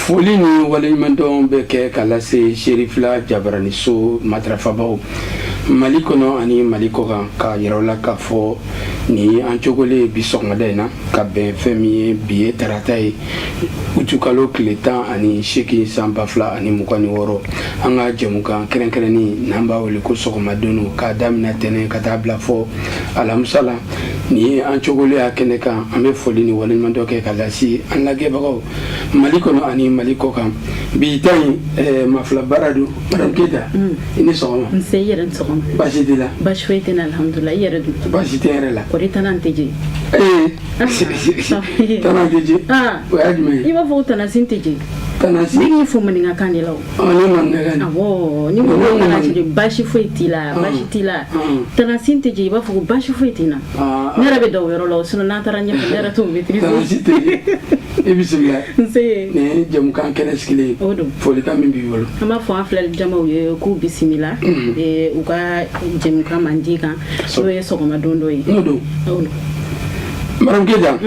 Foli ni waleɲumandɔn bɛ kɛ ka lase Serifila Jabaraniso matarafabaw Mali kɔnɔ ani Mali kɔkan, k'a yira la k'a fɔ ni an cogolen bi sɔgɔmada in na ka bɛn fɛn min ye, bi ye tarata ye, utukalo tile 18 san 2026, an ka jɛmukan kɛrɛnkɛrɛnnin n'an b'a wele ko sɔgɔma don, k'a daminɛ tɛnɛn ka taa bila fɔ alamisa la, nin ye an cogolen a kɛnɛ kan. An bɛ foli ni waleɲumandɔn kɛ ka lase an lajɛbagaw Mali kɔnɔ ani Mali kɔkan. Bi ta in, maa fila baara don. Madame Keyita, i ni sɔgɔma. Nse, i yɛrɛ ni sɔgɔma. Baasi t'i la? Baasi foyi tɛ n na, alhamdulilah. I yɛrɛ dun? Baasi tɛ yɛrɛ la. Kɔri tana tɛ je? Ee, tana tɛ je? O y'a jumɛn ye? I b'a fɔ ko tanasi tɛ je. Tanasi. Ne y'i fo maninkakan de la o. Ɔ, ne maninkakan. Awɔ, ni ko ko tanasi de, baasi foyi t'i la, baasi t'i la. Tanasi tɛ je, i b'a fɔ ko baasi foyi t'i na. Ne yɛrɛ bɛ da o yɔrɔ la o, sinon n'an taara ɲɛfɛ, ne yɛrɛ t'o maîtriser. Tanasi tɛ je. I bisimila. Nse. Nin ye jɛmukan kɛnɛ sigilen. O don. Folikan min b'i bolo? An b'a fɔ an filɛli jamaw ye k'u bisimila u ka jɛmukan mandi kan, n'o ye sɔgɔma don dɔ ye. N'o don. O don. Madame Keyita,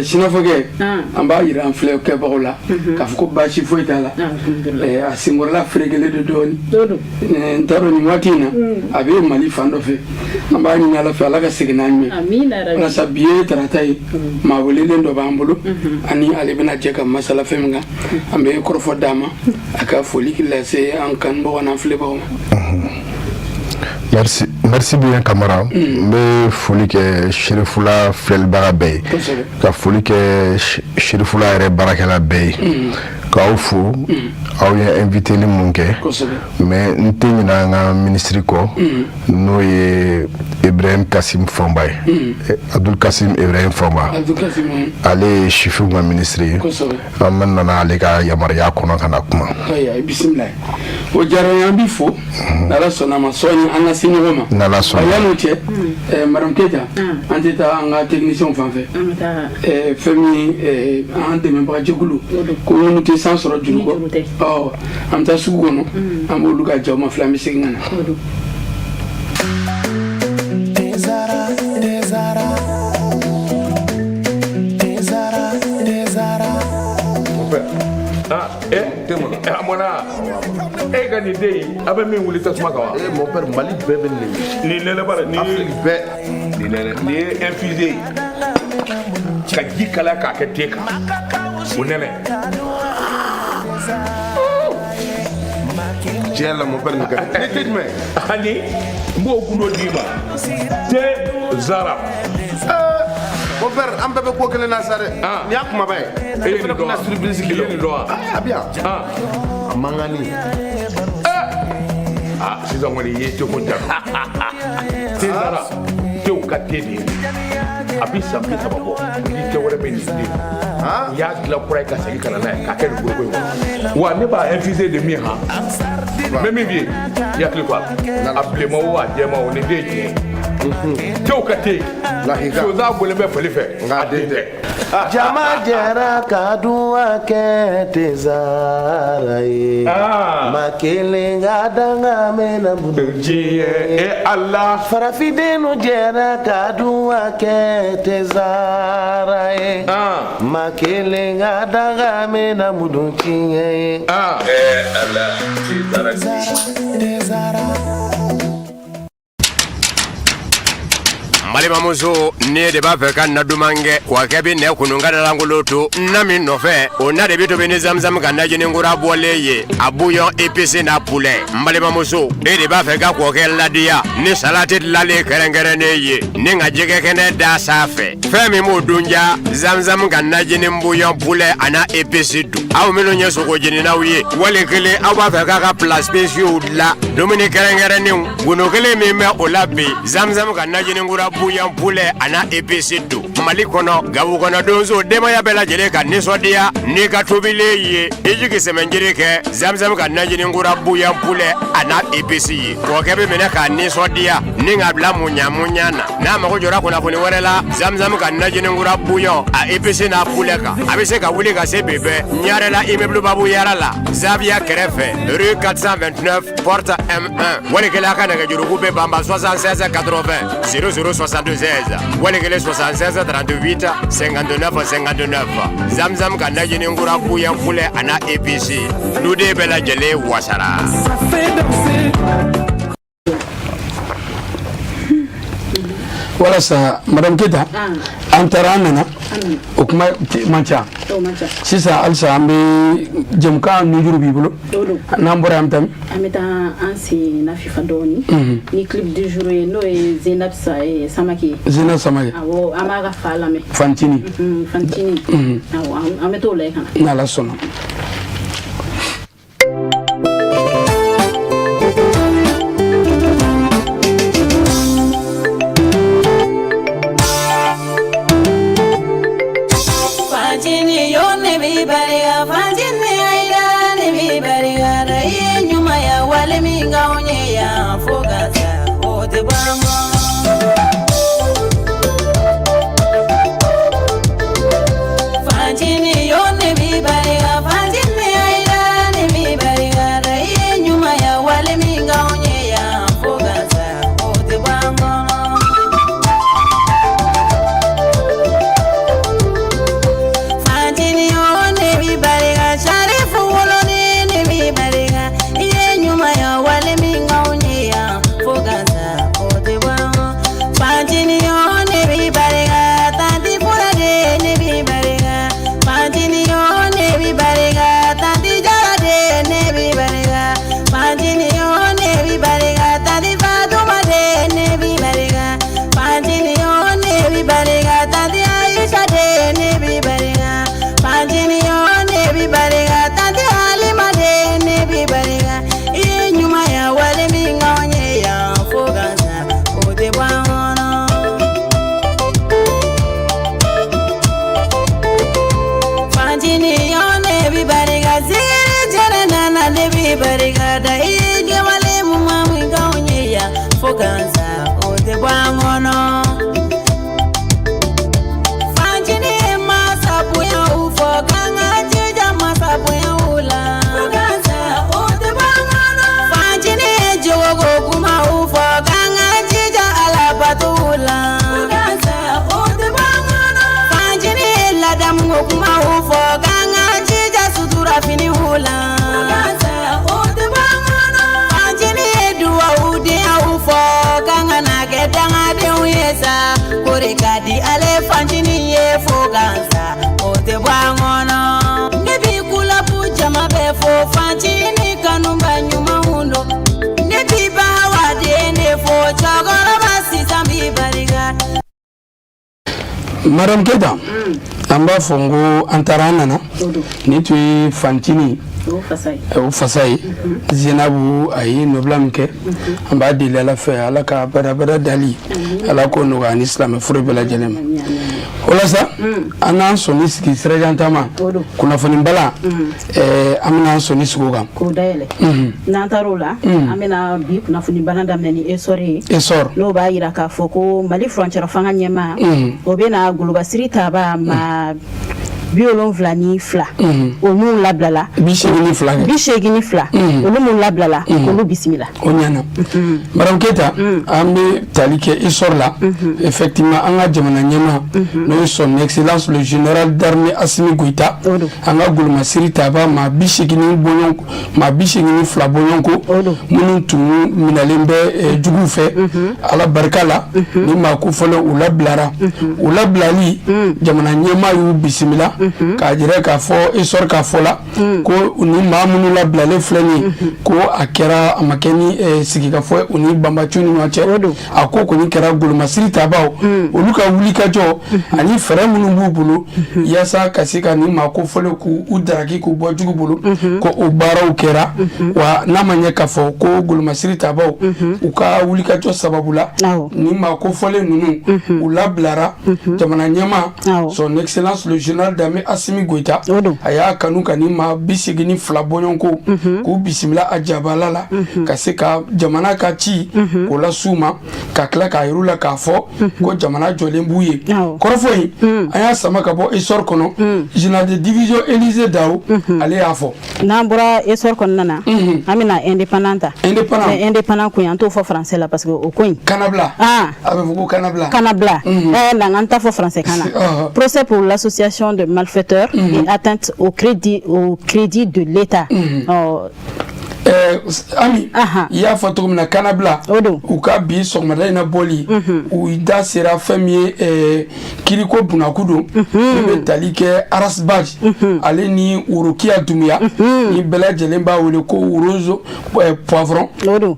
sinafɔkɛ, an b'a yira an filɛkɛbagaw la k'a fɔ ko baasi foyi t'a la. Alhamdulilah. A senkɔrɔla ferekelen don dɔɔni. O don. N t'a dɔn, nin waati in na a bɛ Mali fan dɔ fɛ. An b'a ɲini Ala fɛ, Ala ka segin n'a ɲuman. Amina yarabi. Walasa bi ye tarata ye, maa welelen dɔ b'an bolo, ani ale bɛna jɛ ka masala fɛn min kan, an bɛ kɔrɔfɔ d'a ma, a ka foli lase an kanubagaw n'an filɛbagaw ma. Merci, merci bien Kamara. N bɛ foli kɛ Serifula filɛlibaga bɛɛ ye. Ka foli kɛ Serifula yɛrɛ baarakɛla bɛɛ ye. K'aw fo, aw ye invité mun kɛ. Mais n tɛ ɲinɛ an ka ministre kɔ, n'o ye Ibrahim Kasim Fɔnba ye. Abdul Kasim Ibrahim Fɔnba. Abdul Kasim. Ale ye sifinw ka ministre ye. An bɛ nana ale ka yamaruya kɔnɔ ka na kuma. Ayiwa, i bisimila. O diyara n ye, an b'i fo. N'Ala sɔnna a ma, sɔɔni an ka se ɲɔgɔn ma. N'Ala sɔnna. Yan'o cɛ, Madame Keyita, an tɛ taa an ka technicien fan fɛ. An bɛ taa. Fɛn min ye an dɛmɛbaga jɛkulu ko minnu tɛ san sɔrɔ juru Ni juru tɛ. kɔ, ɔ, an bɛ taa sugu kɔnɔ, an b'olu ka jaw ma fila, an bɛ segin ka na. O don. Tezara, Tezara, Tezara, Tezara. Ah, eh, a mɔna e ka nin den in, a bɛ min wuli tasuma kan wa? Eh, mon père, Mali bɛɛ bɛ nin de. Nin nɛnɛ bara nin ye. Afrique bɛɛ. Nin nɛnɛ, nin ye infusé ye ka ji kalaya k'a kɛ te kan, o nɛnɛ. Tiɲɛ la, mon père, nin ka di. Ne tɛ jumɛn? Ani n b'o gundo d'i ma, te zara. Mon père, an bɛɛ bɛ ko kelen na sa dɛ. Ah. Nin y'a kumaba ye. E ye Ne fana nin dɔn bɛna wa? surprise I k'i ye la. nin dɔn wa? A bɛ yan. Ah. A mankanni. Ah, sisan kɔni i ye teko jaabi. Te zara, tew ka te de ye. A bi san 30 bɔ ni te wɛrɛ bɛ nin den. Ah. U y'a dilan kura ye ka segin ka na n'a ye k'a kɛ nin foroko in kɔnɔ wa. Ne b'a infusé de min han, n bɛ min f'i ye, i hakili to a la, a bilenman o, a jɛman o, nin den ye tiɲɛ ye, tew ka te. Lahika. Sonsan bɔlen bɛ fali fɛ. Nka a den tɛ. Jama jɛra ka duwa kɛ Tezara ye. Ah. Ma kelen ka danga mɛna bolo. Diɲɛ e Ala. Farafindenw jɛra ka duwa kɛ Tezara ye. Ah. Ma kelen ka danga mɛna mudu tiɲɛ ye. Ah. Eh Ala, te zara Tezara. N balimamuso, ne de b'a fɛ ka na duman kɛ wa kɛ bɛ nɛ kunun ka dalankolon to na min nɔfɛ, o na de bɛ tobi ni zamzam ka najini kura bɔlen ye, a bouillon épice n'a poulet. N balimamuso, e de b'a fɛ ka kɔkɛ ladiya ni salati dilanlen kɛrɛnkɛrɛnnen ye ni ka jɛgɛ kɛnɛ da sanfɛ, fɛn min b'o dun ja, zamzam ka najini bouillon poulet a n'a épice dun. Aw minnu ye sogo jeninaw ye, wali kelen aw b'a fɛ k'a ka plats spéciaux dilan, dumuni kɛrɛnkɛrɛnnenw, gundo kelen min bɛ o la bi, zamzam ka najini kura bouillon poulet a n'a épice don. Mali kɔnɔ, gabu kɔnɔ, donso, denbaya bɛɛ lajɛlen ka nisɔndiya n'i ka tobilen ye, i jigi sɛmɛnjiri kɛ zamzam ka najini kura bouillon poulet a n'a épice ye. Kɔkɛ bɛ minɛ k'a nisɔndiya ni k'a bila muɲa muɲa na. N'a mago jɔra kunnafoni wɛrɛ la zamzam ka najini kura bouillon a épice n'a poulet kan, a bɛ se ka wuli ka se bi bɛɛ Ɲarela, immeuble Babu Yara la, Zaviya kɛrɛfɛ, rue 429 porte M1. Wali kelen a ka nɛgɛjuruku bɛ banba 76 80 00 76, wali kelen 76. 38 59 59 Zamzam ka najinin kura bouillon poulet a n'a épice duden bɛɛ lajɛlen wasara. Walasa madame Keyita, an taara an nana, o kuma man ca. Sisan halisa an bɛ jɛmukan nujuru b'i bolo, n'an bɔra an bɛ taa min? An bɛ taa an sen nafifa dɔɔni ni clip du jour ye, n'o ye Zenab Samake ye. Zenab Samake. Awɔ, an b'a ka fa lamɛn. Fantini. Fantini. Awɔ, an bɛ t'o lajɛ ka na. N'Ala sɔnna. Fantini yo ne b'i barika, Fantini Ayida ne b'i barika da i ye ɲumanya wale min k'anw ye yan fo ka sa o tɛ ban kɔ. Fantini yo ne b'i barika, Fantini Ayida ne b'i barika da i ye ɲumanya wale min k'anw ye yan fo ka sa o tɛ ban kɔ. Fantini yo ne b'i barika, Sarifu woloden ne b'i barika, i ye ɲumanya wale min k'anw ye yan fo ka sa o tɛ ban kɔ. Fantini yo ne b'i barika, tanti Furaden ne b'i barika, Fantini yo ne b'i barika, tanti Jaraden ne b'i barika, Fantini yo ne b'i barika, tanti Fatumaden ne b'i barika, Fantini yo ne b'i barika, tanti Aishaden ne b'i barika, Fantini yo ne b'i barika, tanti Halimaden ne b'i barika, i ye ɲumanya wale min k'anw ye yan fo ka sa o tɛ bɔ an kɔnɔ. Fantini yo ne b'i barika, Zikiri jɛnɛ nana ne b'i barika da i ye kɛwale ɲuman min k'anw ye yan fo ka sa o tɛ bɔ an kɔnɔ. Fantini ye masa bonyaw fɔ k'an ka jija masa bonyaw la. Fo ka sa o tɛ bɔ an kɔnɔ. Fantini ye jogoko kumaw fɔ k'an ka jija Ala batow la. Fo ka sa o tɛ bɔ an kɔnɔ. Fantini ye ladamuko kumaw fɔ k'an ka jija sutura finiw la. Fo ka sa o tɛ bɔ an kɔnɔ. Fantini ye duwawu denyaw fɔ k'an kana kɛ dangadenw ye sa. K'o de ka di ale Fantini ye fo ka sa o tɛ bɔ an kɔnɔ. Ne b'i kulabu jama bɛɛ fo Fantini kanuba ɲumanw don. Ne b'i bawa den de fo cɛkɔrɔba sisan b'i barika. Madame Keyita, an b'a fɔ n ko an taara an nana, nin tun ye Fantini o fasa ye. O fasa ye. Zenabu a ye nɔbila min kɛ, an b'a deli Ala fɛ, Ala ka badabada dali Ala k'o nɔgɔya ani silamɛ furu bɛɛ lajɛlen ma. O la sa, an n'an sɔnni sigi sirajan taama kunnafoni bala, an bɛna an sɔnni sigi o kan. K'o dayɛlɛ. N'an taar'o la, an bɛna bi kunnafoni bala daminɛ ni Essor ye. Essor. N'o b'a yira k'a fɔ ko Mali furancɛrɔ fanga ɲɛmaa, o bɛna golobasiri taba maa 72, o minnu labilala. 82 kɛ. 82, olu minnu labilala, olu bisimila. O ɲɛna. Madame Keyita, an bɛ tali kɛ Essor la. Effectivement, an ka jamana ɲɛmaa, n'o ye son excellence le général d'armée Assimi Goïta, an ka golomasiri taba maa 80 bɔɲɔgɔn, maa 82 bɔɲɔgɔnko minnu tun minɛlen bɛ juguw fɛ, Ala barika la, ni maa kofɔlen u labilara. U labilali, jamana ɲɛmaa y'u bisimila k'a jira k'a fɔ Essor k'a fɔ la ko ni maa minnu labilalen filɛ nin ye, ko a kɛra a ma kɛ ni sigikafɔ u ni banbaciw ni ɲɔgɔn cɛ. A ko kɔni kɛra golomasiri tabaw olu ka wulikajɔ ani fɛɛrɛ minnu b'u bolo yaasa ka se ka nin maa kofɔlen k'u daraki k'u bɔ jugu bolo, ko o baaraw kɛra. Wa n'a ma ɲɛ k'a fɔ ko golomasiri tabaw u ka wulikajɔ sababu la, ni maa kofɔlen ninnu u labilara, jamana ɲɛmaa son excellence le général d'armée Danbe Asimi Goyita, a y'a kanu ka ni maa 82 bɔɲɔgɔnko k'u bisimila a jabala la, ka se ka jamana ka ci k'o las'u ma, ka tila k'a yir'u la k'a fɔ ko jamana jɔlen b'u ye. Kɔrɔfɔ in, an y'a sama ka bɔ Essor kɔnɔ. Général de division Élisée Dao, ale y'a fɔ. N'an bɔra Essor kɔnɔna na, an bɛna Indépendant ta. Indépendant. Mais Indépendant kun, an t'o fɔ français la parce que o ko in Kanabila. Ah. A bɛ fɔ ko kanabila. Kanabila, na an t'a fɔ français kan na. Procès pour l'association de malfaiteurs et atteinte au crédit de l'État. Ɔ. Ami, i y'a fɔ cogo min na, kanabila, u ka bi sɔgɔmada in na bɔli, u da sera fɛn min ye, kiriko bunakun don min bɛ tali kɛ Ras Bath, ale ni Worokiya Dumuya, ni bɛɛ lajɛlen b'a wele ko Rose Poivron,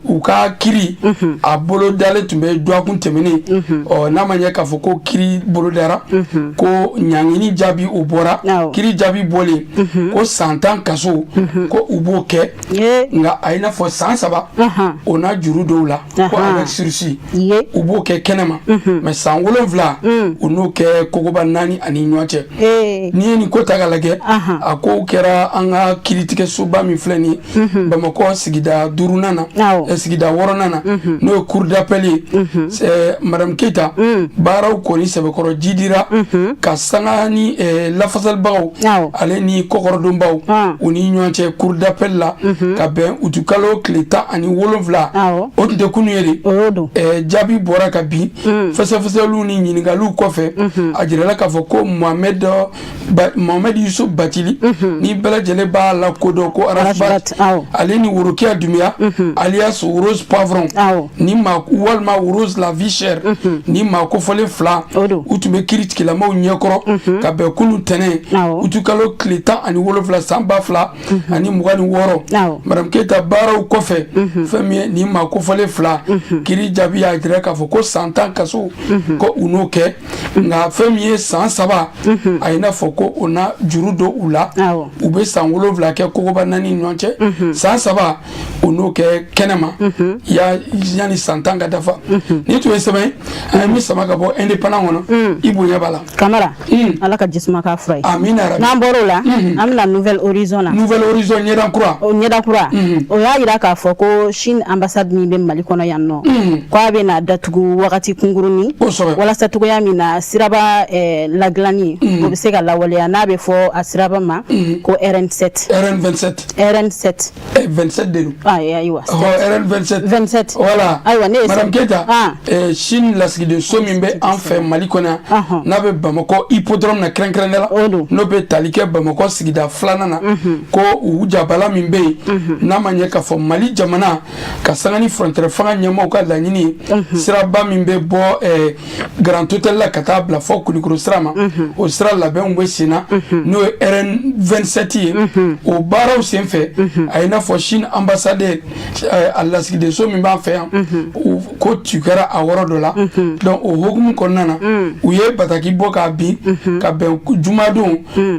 u ka kiri a bolo dalen tun bɛ dɔgɔkun tɛmɛnen. Ɔ, n'a ma ɲɛ k'a fɔ ko kiri bolo dara, ko ɲangini jaabi o bɔra, kiri jaabi bɔlen ko san 10 kaso, ko u b'o kɛ, nka a ye n'a fɔ san 3, o n'a juru dɔw la, ko avec sursis, u b'o kɛ kɛnɛma, mais san 7, u n'o kɛ kogoba naani ani ɲɔgɔn cɛ. N'i ye nin ko ta k'a lajɛ, a kow kɛra an ka kiiritigɛsoba min filɛ nin ye Bamakɔ sigida duurunan na, sigida wɔɔrɔnan na, n'o ye cour d'appel ye. Madame Keyita, baaraw kɔni sɛbɛkɔrɔ jidira ka sanga ni lafasalibagaw, ale ni kɔkɔrɔdonbaw, u ni ɲɔgɔn cɛ cour d'appel la, ka bɛn utukalo tile 17, o tun tɛ kunu ye de. Jaabi bɔra ka bin, fɛsɛfɛsɛliw ni ɲininkaliw kɔfɛ, a jirala k'a fɔ ko Mohamed Yusuf Batili, ni bɛɛ lajɛlen b'a la kodɔn ko Ras Bath, ale ni Worokiya Dumuya alias Rose Poivron ni maa walima Rose la vie chère, ni maa kofɔlen fila, u tun bɛ kiiri tigilamaw ɲɛkɔrɔ ka bɛn kunu tɛnɛn utukalo tile 17 san 2026. Madame Keyita, baaraw kɔfɛ, fɛn min ye nin maa kofɔlen fila, kiiri jaabi y'a jira k'a fɔ ko san 10 kaso, ko u n'o kɛ, nka fɛn min ye san 3, a ye n'a fɔ ko o na juru don u la, u bɛ san 7 kɛ kogoba naani ni ɲɔgɔn cɛ, san 3, u n'o kɛ kɛnɛma ya yanni san 10 ka dafa. Ni tun ye sɛbɛn an ye min sama ka bɔ Indépendant kɔnɔ, i bonya b'a la. Kamara, Ala ka jisuma k'a fura ye. Amina rabi. N'an bɔr'o la, an bɛna Nouvel Horizon na. Nouvel Horizon, ɲɛda kura. O ɲɛda kura, o y'a yira k'a fɔ ko Chine ambassade min bɛ Mali kɔnɔ yan nɔ, k'a bɛna datugu wagati kunkurunin, walasa cogoya min na siraba ladilanni o bɛ se ka lawaleya, n'a bɛ fɔ a siraba ma ko RN7. RN27. RN7. 27 de don. Ayiwa. RN27. 27. Voilà. Ayiwa, ne ye. Madame Keyita, Chine lasigidenso min bɛ an fɛ Mali kɔnɔ yan, n'a bɛ Bamakɔ hippodrome na kɛrɛnkɛrɛnnenya la, n'o bɛ tali kɛ Bamakɔ sigida filanan na, ko u jabala min bɛ yen, n'a ma ɲɛ k'a fɔ Mali jamana ka sanga ni frontière fanga ɲɛmaaw ka laɲini ye, siraba min bɛ bɔ Grand Hôtel la ka taa bila fɔ Kulikoro sira ma, o sira labɛnw bɛ sen na, n'o ye RN 27 ye. O baaraw senfɛ, a ye n'a fɔ Chine ambassadeur, a lasigidenso min b'an fɛ yan, ko tu kɛra a yɔrɔ dɔ la. Donc o hukumu kɔnɔna na, u ye bataki bɔ k'a bin ka bɛn jumadon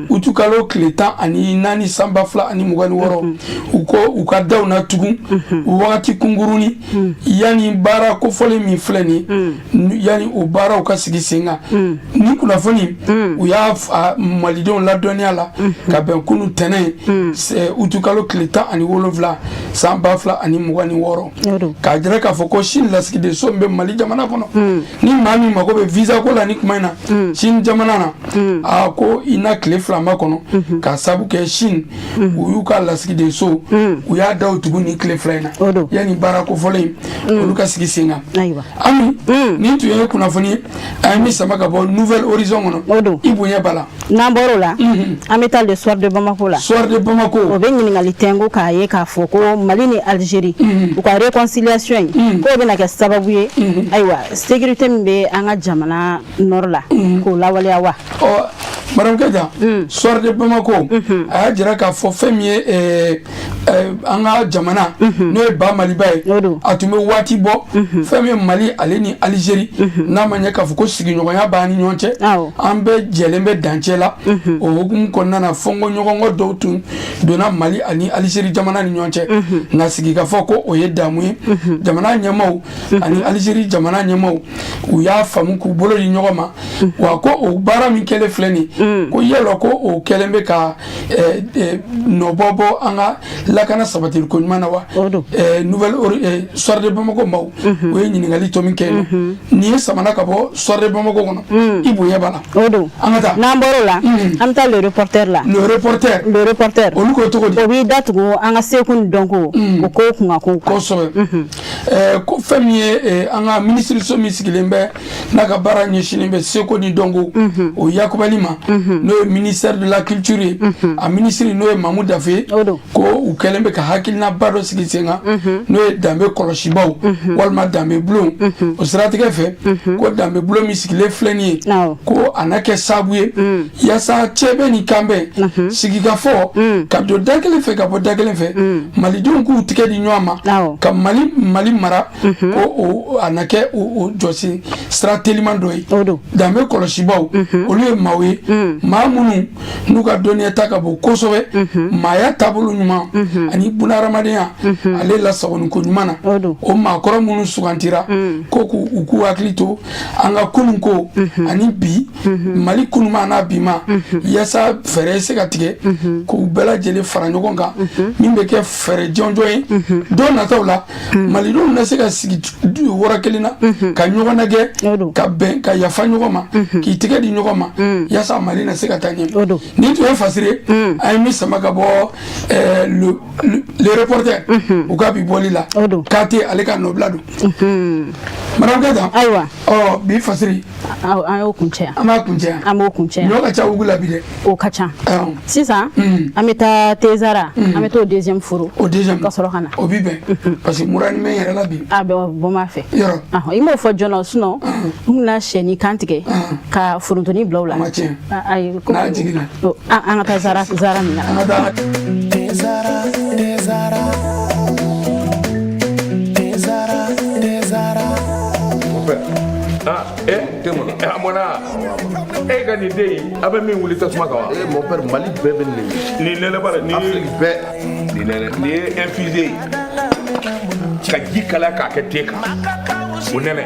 utukalo tile 14 san 2026. U ko u ka daw na tugun wagati kunkurunin yanni baara kofɔlen min filɛ nin ye, yanni o baaraw ka sigi sen kan. Ni kunnafoni, u y'a malidenw ladɔnniya la ka bɛn kunu tɛnɛn utukalo tile 17 san 2026, k'a jira k'a fɔ ko Chine lasigidenso min bɛ Mali jamana kɔnɔ, ni maa min mako bɛ visa ko la ni kuma in na Chine jamana na, a ko i na tile 2 ma kɔnɔ, k'a sabu kɛ Chine u y'u ka lasigidenso, u y'a da o tugu ni tile 2 in na, yanni baara kofɔlen in olu ka sigi sen kan. Ami, nin tun ye kunnafoni ye an ye min sama ka bɔ Nouvel Horizon kɔnɔ, i bonya b'a la. N'an bɔr'o la, an bɛ taa Le Soir de Bamako la. Soir de Bamako. O bɛ ɲininkali tɛnku k'a ye k'a fɔ ko Mali ni Algérie, u ka réconciliation in, k'o bɛna kɛ sababu ye, ayiwa, sécurité min bɛ an ka jamana nord la, k'o lawaleya wa? Ɔ, madame Keyita, Soir de Bamako, a y'a jira k'a fɔ fɛn min ye An ka jamana n'o ye ba Maliba ye, a tun bɛ waati bɔ fɛn min Mali ale ni Alizeri n'a ma ɲɛ k'a fɔ ko sigiɲɔgɔnya b'an ni ɲɔgɔn cɛ, an bɛɛ jɛlen bɛ dancɛ la. O hukumu kɔnɔna na, fɔnkɔɲɔgɔnkɔ dɔw tun donna Mali ani Alizeri jamana ni ɲɔgɔn cɛ, nka sigikafɔ ko o ye damu ye. Jamana ɲɛmaaw ani Alizeri jamana ɲɛmaaw, u y'a faamu k'u bolo di ɲɔgɔn ma. Wa ko o baara min kɛlen filɛ nin, ko yala ko o kɛlen bɛ ka nɔbɔ bɔ an ka lakana sabatili ko ɲuman na wa? Nouvelle Soir de Bamako maaw, o ye ɲininkali tɔ min kɛ yen, nin ye samana ka bɔ Soir de Bamako kɔnɔ, i bonya b'a la. O don. An ka taa. N'an bɔr'o la, an bɛ taa Le Reporter la. Le Reporter. Le Reporter. Olu ko cogo di? O b'i datugu an ka seko ni dɔnko, o ko kunkanko kan. Kosɛbɛ. Ko fɛn min ye an ka minisiriso min sigilen bɛ n'a ka baara ɲɛsinnen bɛ seko ni dɔnko o yakubali ma, n'o ye ministère de la culture ye, a minisiri n'o ye Mamu Dafe ye, ko u kɛlen bɛ ka hakilinaba dɔ sigi sen kan, n'o ye danbe kɔlɔsibaw walima danbe bulon. O siratigɛ fɛ, ko danbe bulon min sigilen filɛ nin ye, ko a na kɛ sababu ye yaasa cɛbɛn ni kanbɛn, sigikafɔ ka don da kelen fɛ ka bɔ da kelen fɛ, malidenw k'u tigɛ di ɲɔgɔn ma ka Mali mara, ko a na kɛ o jɔsen sira teliman dɔ ye. Danbe kɔlɔsibaw, olu ye maaw ye, maa minnu n'u ka dɔnniya ta ka bon kosɛbɛ maaya taabolo ɲuman ani bunahadamadenya ale lasagoni ko ɲuman na. O maakɔrɔ minnu sugantira ko k'u k'u hakili to an ka kunun ko ani bi Mali kunuma n'a bima, yaasa fɛɛrɛ se ka tigɛ k'u bɛɛ lajɛlen fara ɲɔgɔn kan, min bɛ kɛ fɛɛrɛ jɔnjɔn ye don nataw la, malidenw na se ka sigi wɔrɔ kelen na ka ɲɔgɔn lajɛ, ka bɛn, ka yafa ɲɔgɔn ma, k'i tɛgɛ di ɲɔgɔn ma, yaasa Mali na se ka taa ɲɛ. Nin tun ye fasiri ye an ye min sama ka bɔ Le Reporter u ka bi bɔli la. Kate ale ka nɔbila don. Madame Keyita. Ayiwa. Ɔ, bi fasiri. An y'o kuncɛ yan. An b'a kuncɛ yan. An b'o kuncɛ yan. Ɲɔ ka ca wugu la bi dɛ. O ka ca. Sisan an bɛ taa Tezara, an bɛ t'o deuxième foro. O deuxième. Ka sɔrɔ ka na. O bi bɛn parce que mura ni mɛ yɛrɛ la bi. A bɛ bɔ ma fɛ. Yɔrɔ. I m'o fɔ joona, sinon n bɛna sɛni kan tigɛ ka forontoni bila o la. A ma tiɲɛ. Ayi. N'a jiginna. An ka taa Zara, Zara min na. An ka taa. Tezara, Tezara. Tezara, Tezara. Mon père. Ah, eh, a mɔna. E ka nin den in, a bɛ min wuli tasuma kan wa? Eh, mon père, Mali bɛɛ bɛ nin. Nin nɛnɛ b'a la, nin ye Afrique bɛɛ. Nin nɛnɛ, nin ye infusé ye. Ka ji kalaya k'a kɛ te kan. O nɛnɛ.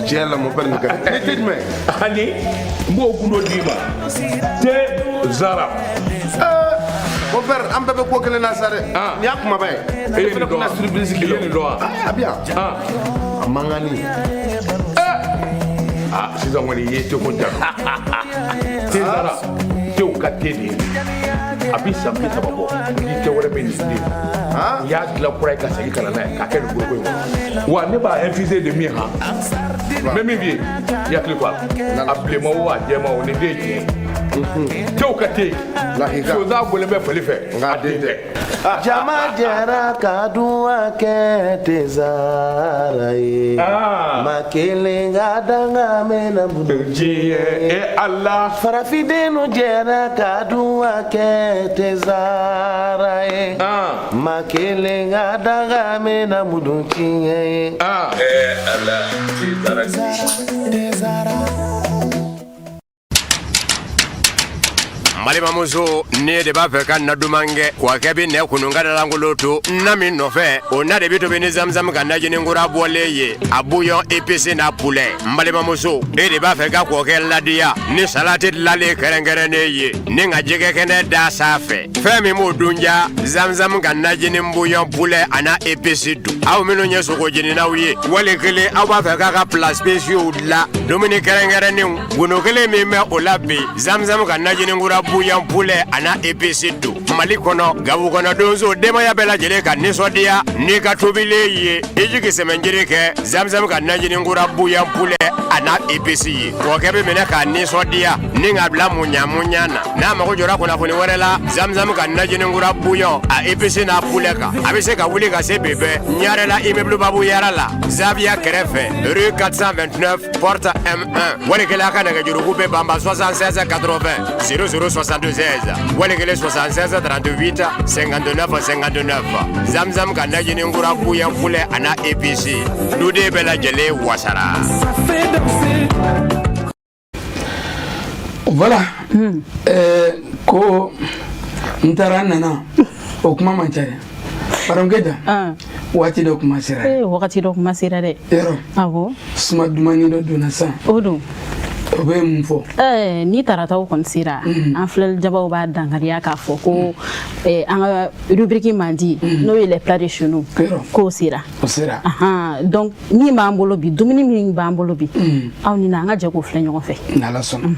Tiɲɛ la, mon père, nin ka di. Ni te jumɛn? Ani n b'o gundo d'i ma. Te Zara. Mon père, an bɛɛ bɛ ko kelen na sa dɛ. Nin y'a kumaba ye. E ye nin dɔn wa? Surprise I ye nin dɔn wa? A bɛ yan. A mankanni. Ah, sisan kɔni i ye teko ja. Te Zara, tew ka te de ye. A bi san 30 bɔ. Ni te wɛrɛ bɛ nin den. N y'a dilan kura ye ka segin ka na n'a ye k'a kɛ nin foroko in kɔnɔ. Wa ne b'a infuser de min han. N bɛ min f'i ye, i hakili to a la. A bilenman o, a jɛman o, nin den ye tiɲɛ ye. Tew ka te. Sonsan bɔlen bɛ fali fɛ. A den tɛ. Jama jɛra ka duwa kɛ Tezara ye. Ma kelen ka danga mɛna diɲɛ e Ala. Farafindenw jɛra ka duwa kɛ Tezara ye. Ma kelen ka danga mɛna mudu tiɲɛ ye. Eh Ala, Tezara. Tezara. Balimamuso, ne de b'a fɛ ka na duman kɛ kɔkɛ bɛ nɛ kunun ka dalankolon to na min nɔfɛ, o na de bɛ tobi ni zamzam ka najini kura bɔlen ye, a bouillon épice n'a poulet. N balimamuso, e de b'a fɛ ka kɔkɛ ladiya ni salati dilanlen kɛrɛnkɛrɛnnen ye ni ka jɛgɛ kɛnɛ da sanfɛ, fɛn min b'o dun ja, zamzam ka najini bouillon poulet a n'a épice dun. Aw minnu ye sogo jeninaw ye, wali kelen aw b'a fɛ k'a ka plat spéciaux dilan, dumuni kɛrɛnkɛrɛnnenw, gundo kelen min bɛ o la bi, zamzam ka najini kura bouillon poulet a n'a épice don. Mali kɔnɔ, gabu kɔnɔ, donso, denbaya bɛɛ lajɛlen ka nisɔndiya n'i ka tobilen ye. I jigi sɛmɛnjiri kɛ zamzam ka najini kura bouillon poulet a n'a épice ye, kɔkɛ bɛ minɛ k'a nisɔndiya. Ni k'a bila muɲa muɲa na. N'a mago jɔra kunnafoni wɛrɛ la, Zamzam ka najini kura bouillon a épice n'a poulet kan. A bɛ se ka wuli ka se Bebe Ɲarela immeuble Babu Yara la, Zaviya kɛrɛfɛ, rue 429 porte M1. Wali kelen a ka nɛgɛjuruku bɛ banba 76 80 00 76 wali kelen 76 38 59 59. Zamzam ka najini kura bouillon poulet a n'a épice, duden bɛɛ lajɛlen wasara. Voilà. Ko n taara n nana, o kuma man ca dɛ. Madame Keita, waati dɔ kuma sera. Ee, wagati dɔ kuma sera dɛ. Yɔrɔ. Awɔ. Suma dumani dɔ donna sisan. O don. O bɛ mun fɔ? Ni tarataw kɔni sera, an filɛli jabaw b'a dankariya k'a fɔ ko an ka rubrique mandi, n'o ye les plats de chez nous, k'o sera. O sera. Donc min b'an bolo bi, dumuni min b'an bolo bi, aw ni na an ka jɛ k'o filɛ ɲɔgɔn fɛ. N'Ala sɔnna.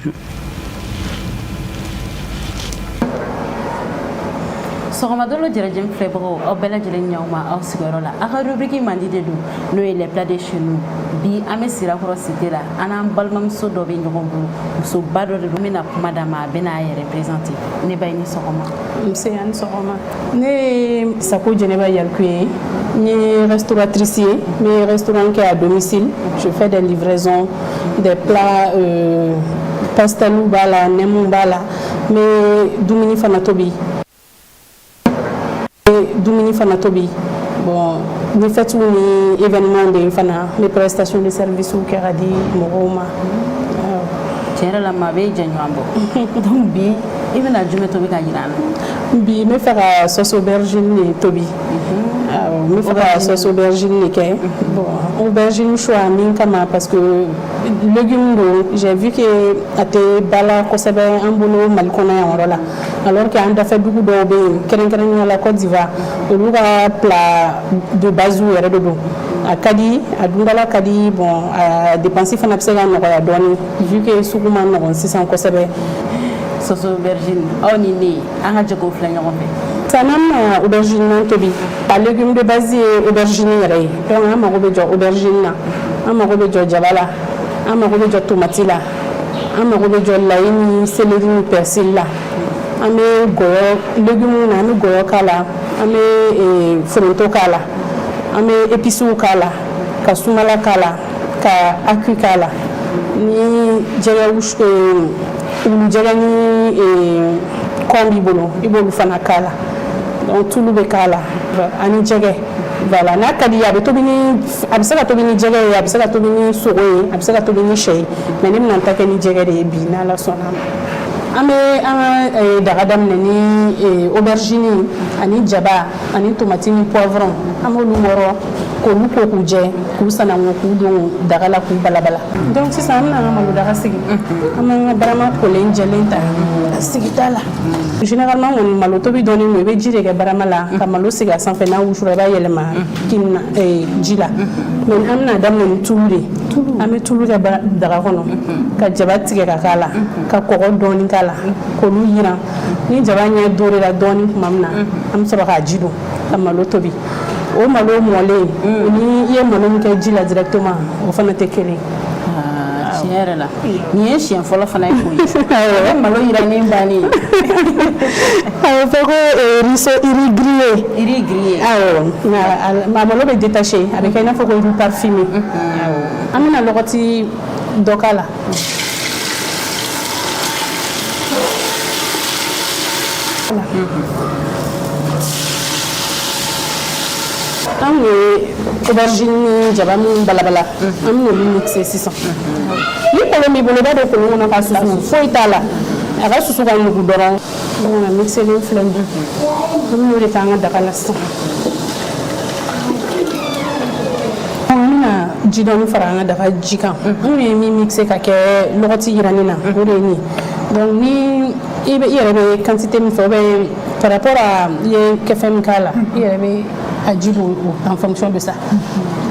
Sɔgɔmadolo jɛrɛjɛn filɛbagaw, aw bɛɛ lajɛlen ɲaw ma aw sigiyɔrɔ la. Aw ka rubrique mandi de don, n'o ye les plats de chez nous. Bi an bɛ Sirakɔrɔ cité la, an n'an balimamuso dɔ bɛ ɲɔgɔn bolo, musoba dɔ de don. N bɛna kuma d'a ma, a bɛna a yɛrɛ présenter. Ne ba, i ni sɔgɔma. Nse, a ni sɔgɔma. Ne ye Sako Jɛnɛba Yaliku ye. N ye restauratrice ye, n bɛ restaurant kɛ à domicile. Je fais des livraisons, des plats, pastels b'a la, nɛmuw b'a la. N bɛ dumuni fana tobi. Dumuni fana tobi. Bon, ni fêtes ni événement de fana, n bɛ prestation de service kɛ ka di mɔgɔw ma. Tiɲɛ yɛrɛ la, maa bɛ jɛ ɲɔgɔn bɔ. Donc bi i bɛna jumɛn tobi ka jira an na? Bi n bɛ fɛ ka sauce aubergine de tobi. Awɔ, n bɛ fɛ ka sauce aubergine de kɛ. Bon, aubergine choix min kama, parce que légume don, j'ai vu que a tɛ ba la kosɛbɛ an bolo Mali kɔnɔ yan yɔrɔ la, alors que an dafɛ dugu dɔw bɛ yen, kɛrɛnkɛrɛnnenya la Côte d'Ivoire, olu ka plat de base yɛrɛ de don. A ka di, a dundala ka di. Bon, a dépense fana bɛ se ka nɔgɔya dɔɔni, vu que sugu ma nɔgɔn sisan kosɛbɛ. Sauce aubergine, aw ni ne, an ka jɛ k'o filɛ ɲɔgɔn fɛ. Sisan n'an bɛna aubergine tobi, a légume de base ye aubergine yɛrɛ ye. Donc an mago bɛ jɔ aubergine na, an mago bɛ jɔ jaba la, an mago bɛ jɔ tomati la, an mago bɛ jɔ layi ni céleri ni persil la. An bɛ gɔyɔ légumes na, an bɛ gɔyɔ k'a la, an bɛ foronto k'a la, an bɛ épices k'a la, ka sumala k'a la, ka acu k'a la, ni jɛgɛ wulujɛgɛ ni kɔn b'i bolo, i b'olu fana k'a la. Donc tulu bɛ k'a la ani jɛgɛ. Voilà, n'a ka di ye, a bɛ tobi ni, a bɛ se ka tobi ni jɛgɛ ye, a bɛ se ka tobi ni sogo ye, a bɛ se ka tobi ni sɛ ye, mais ne bɛna n ta kɛ ni jɛgɛ de ye bi, n'Ala sɔnna a ma. An bɛ an ka daga daminɛ ni aubergine ani jaba ani tomati ni poivron. An b'olu wɔrɔ k'olu ko k'u jɛ, k'u sanango, k'u don daga la, k'u balabala. Donc sisan an bɛna an ka malodaga sigi. An b'an ka barama kolen jɛlen ta ka sigi ta la. Généralement kɔni, malo tobi dɔɔnin don, i bɛ ji de kɛ barama la ka malo sigi a sanfɛ. N'a wusura, i b'a yɛlɛma kini na, ji la. Mais an bɛna daminɛ ni tulu de. An bɛ tulu kɛ daga kɔnɔ, ka jaba tigɛ ka k'a la, ka kɔgɔ dɔɔnin k'a la, k'olu yiran. Ni jaba ɲɛ dorera dɔɔnin tuma min na, an bɛ sɔrɔ k'a ji don ka malo tobi. O malo mɔlen ni i ye malo min kɛ ji la directement, o fana tɛ kelen. Tiɲɛ yɛrɛ la, nin ye siɲɛ fɔlɔ fana ye koyi. O ye malo yirannen bannen ye. A bɛ fɔ ko riz riz grillé. Riz grillé. Awɔ, nka a malo bɛ détaché, a bɛ kɛ i n'a fɔ ko riz parfumé. Awɔ, an bɛna lɔgɔti dɔ k'a la. An ye aubergine ni jaba min balabala, an bɛna olu mixer sisan. Ni kolon b'i bolo, i b'a don kolon kɔnɔ ka susu, foyi t'a la, a ka susu ka nugu dɔrɔn. Donc a mixelen filɛ nin ye, an bɛn'o de k'an ka daga la sisan. An bɛna ji dɔɔni fara an ka daga ji kan. An ye min mixer ka kɛ lɔgɔti yirannen na, o de ye nin ye. Donc ni i bɛ i yɛrɛ bɛ quantité min fɛ, ou bien par rapport à i ye kɛfɛn min k'a la, i yɛrɛ bɛ a ji don en fonction de ça.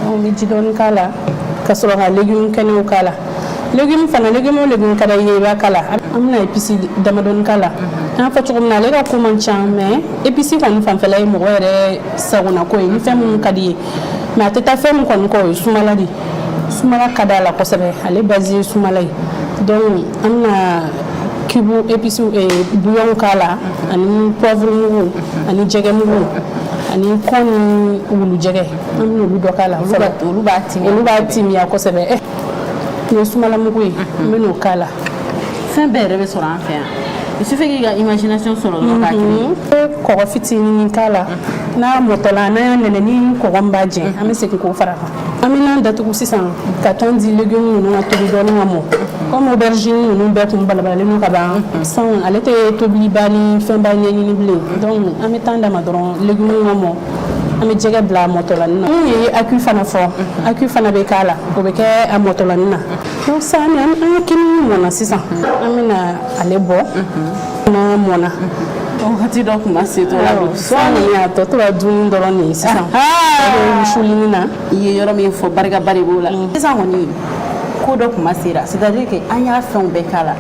Donc n bɛ ji dɔɔni k'a la ka sɔrɔ ka légumes kɛnɛw k'a la. Légume fana, légume o légume ka d'i ye, i b'a k'a la. An bɛna épice damadɔni k'a la. An y'a fɔ cogo min na, ale ka ko man ca, mais épice kɔni fanfɛla ye mɔgɔ yɛrɛ sagona ko ye, ni fɛn minnu ka di ye. Mais a tɛ taa fɛn min kɔni kɔ, o ye sumala de ye. Sumala ka d'a la kosɛbɛ, ale base ye sumala ye. Donc an bɛna cube épice bouillon k'a la ani poivre mugu ani jɛgɛ mugu ani kɔn ni wulujɛgɛ, an bɛna olu dɔ k'a la fɔlɔ. Olu b'a timiya. Olu b'a timiya kosɛbɛ. Nin ye sumalamugu ye, n bɛn'o k'a la. Fɛn bɛɛ yɛrɛ bɛ sɔrɔ an fɛ yan, il suffit k'i ka imagination sɔrɔ dɔrɔn k'a créer. N bɛ kɔgɔ fitinin k'a la. N'a mɔtɔla, n'an y'a nɛnɛ ni kɔgɔ min b'a jɛ, an bɛ segin k'o fara kan. An bɛ nan datugu sisan ka temps di légumes ninnu ka tobi dɔɔni ka mɔ. Comme aubergine ninnu bɛɛ kun balabalalen don ka ban sisan, ale tɛ tobiliba ni fɛnba ɲɛɲini bilen. Donc an bɛ temps d'a ma dɔrɔn légumes ka mɔ. An bɛ jɛgɛ bila a mɔtɔlanin na. Mun ye acu fana fɔ, acu fana bɛ k'a la, o bɛ kɛ a mɔtɔlanin na. Donc sisan an ka kini mɔna sisan, an bɛna ale bɔ n'a mɔna. Wagati dɔ tun ma se to la don. Sɔɔni a tɔ tora dumuni dɔrɔn de ye sisan, o bɛ wusulinin na. I ye yɔrɔ min fɔ, barikaba de b'o la. Sisan kɔni ko dɔ tun ma sera, c'est à dire que an y'a fɛnw bɛɛ k'a la.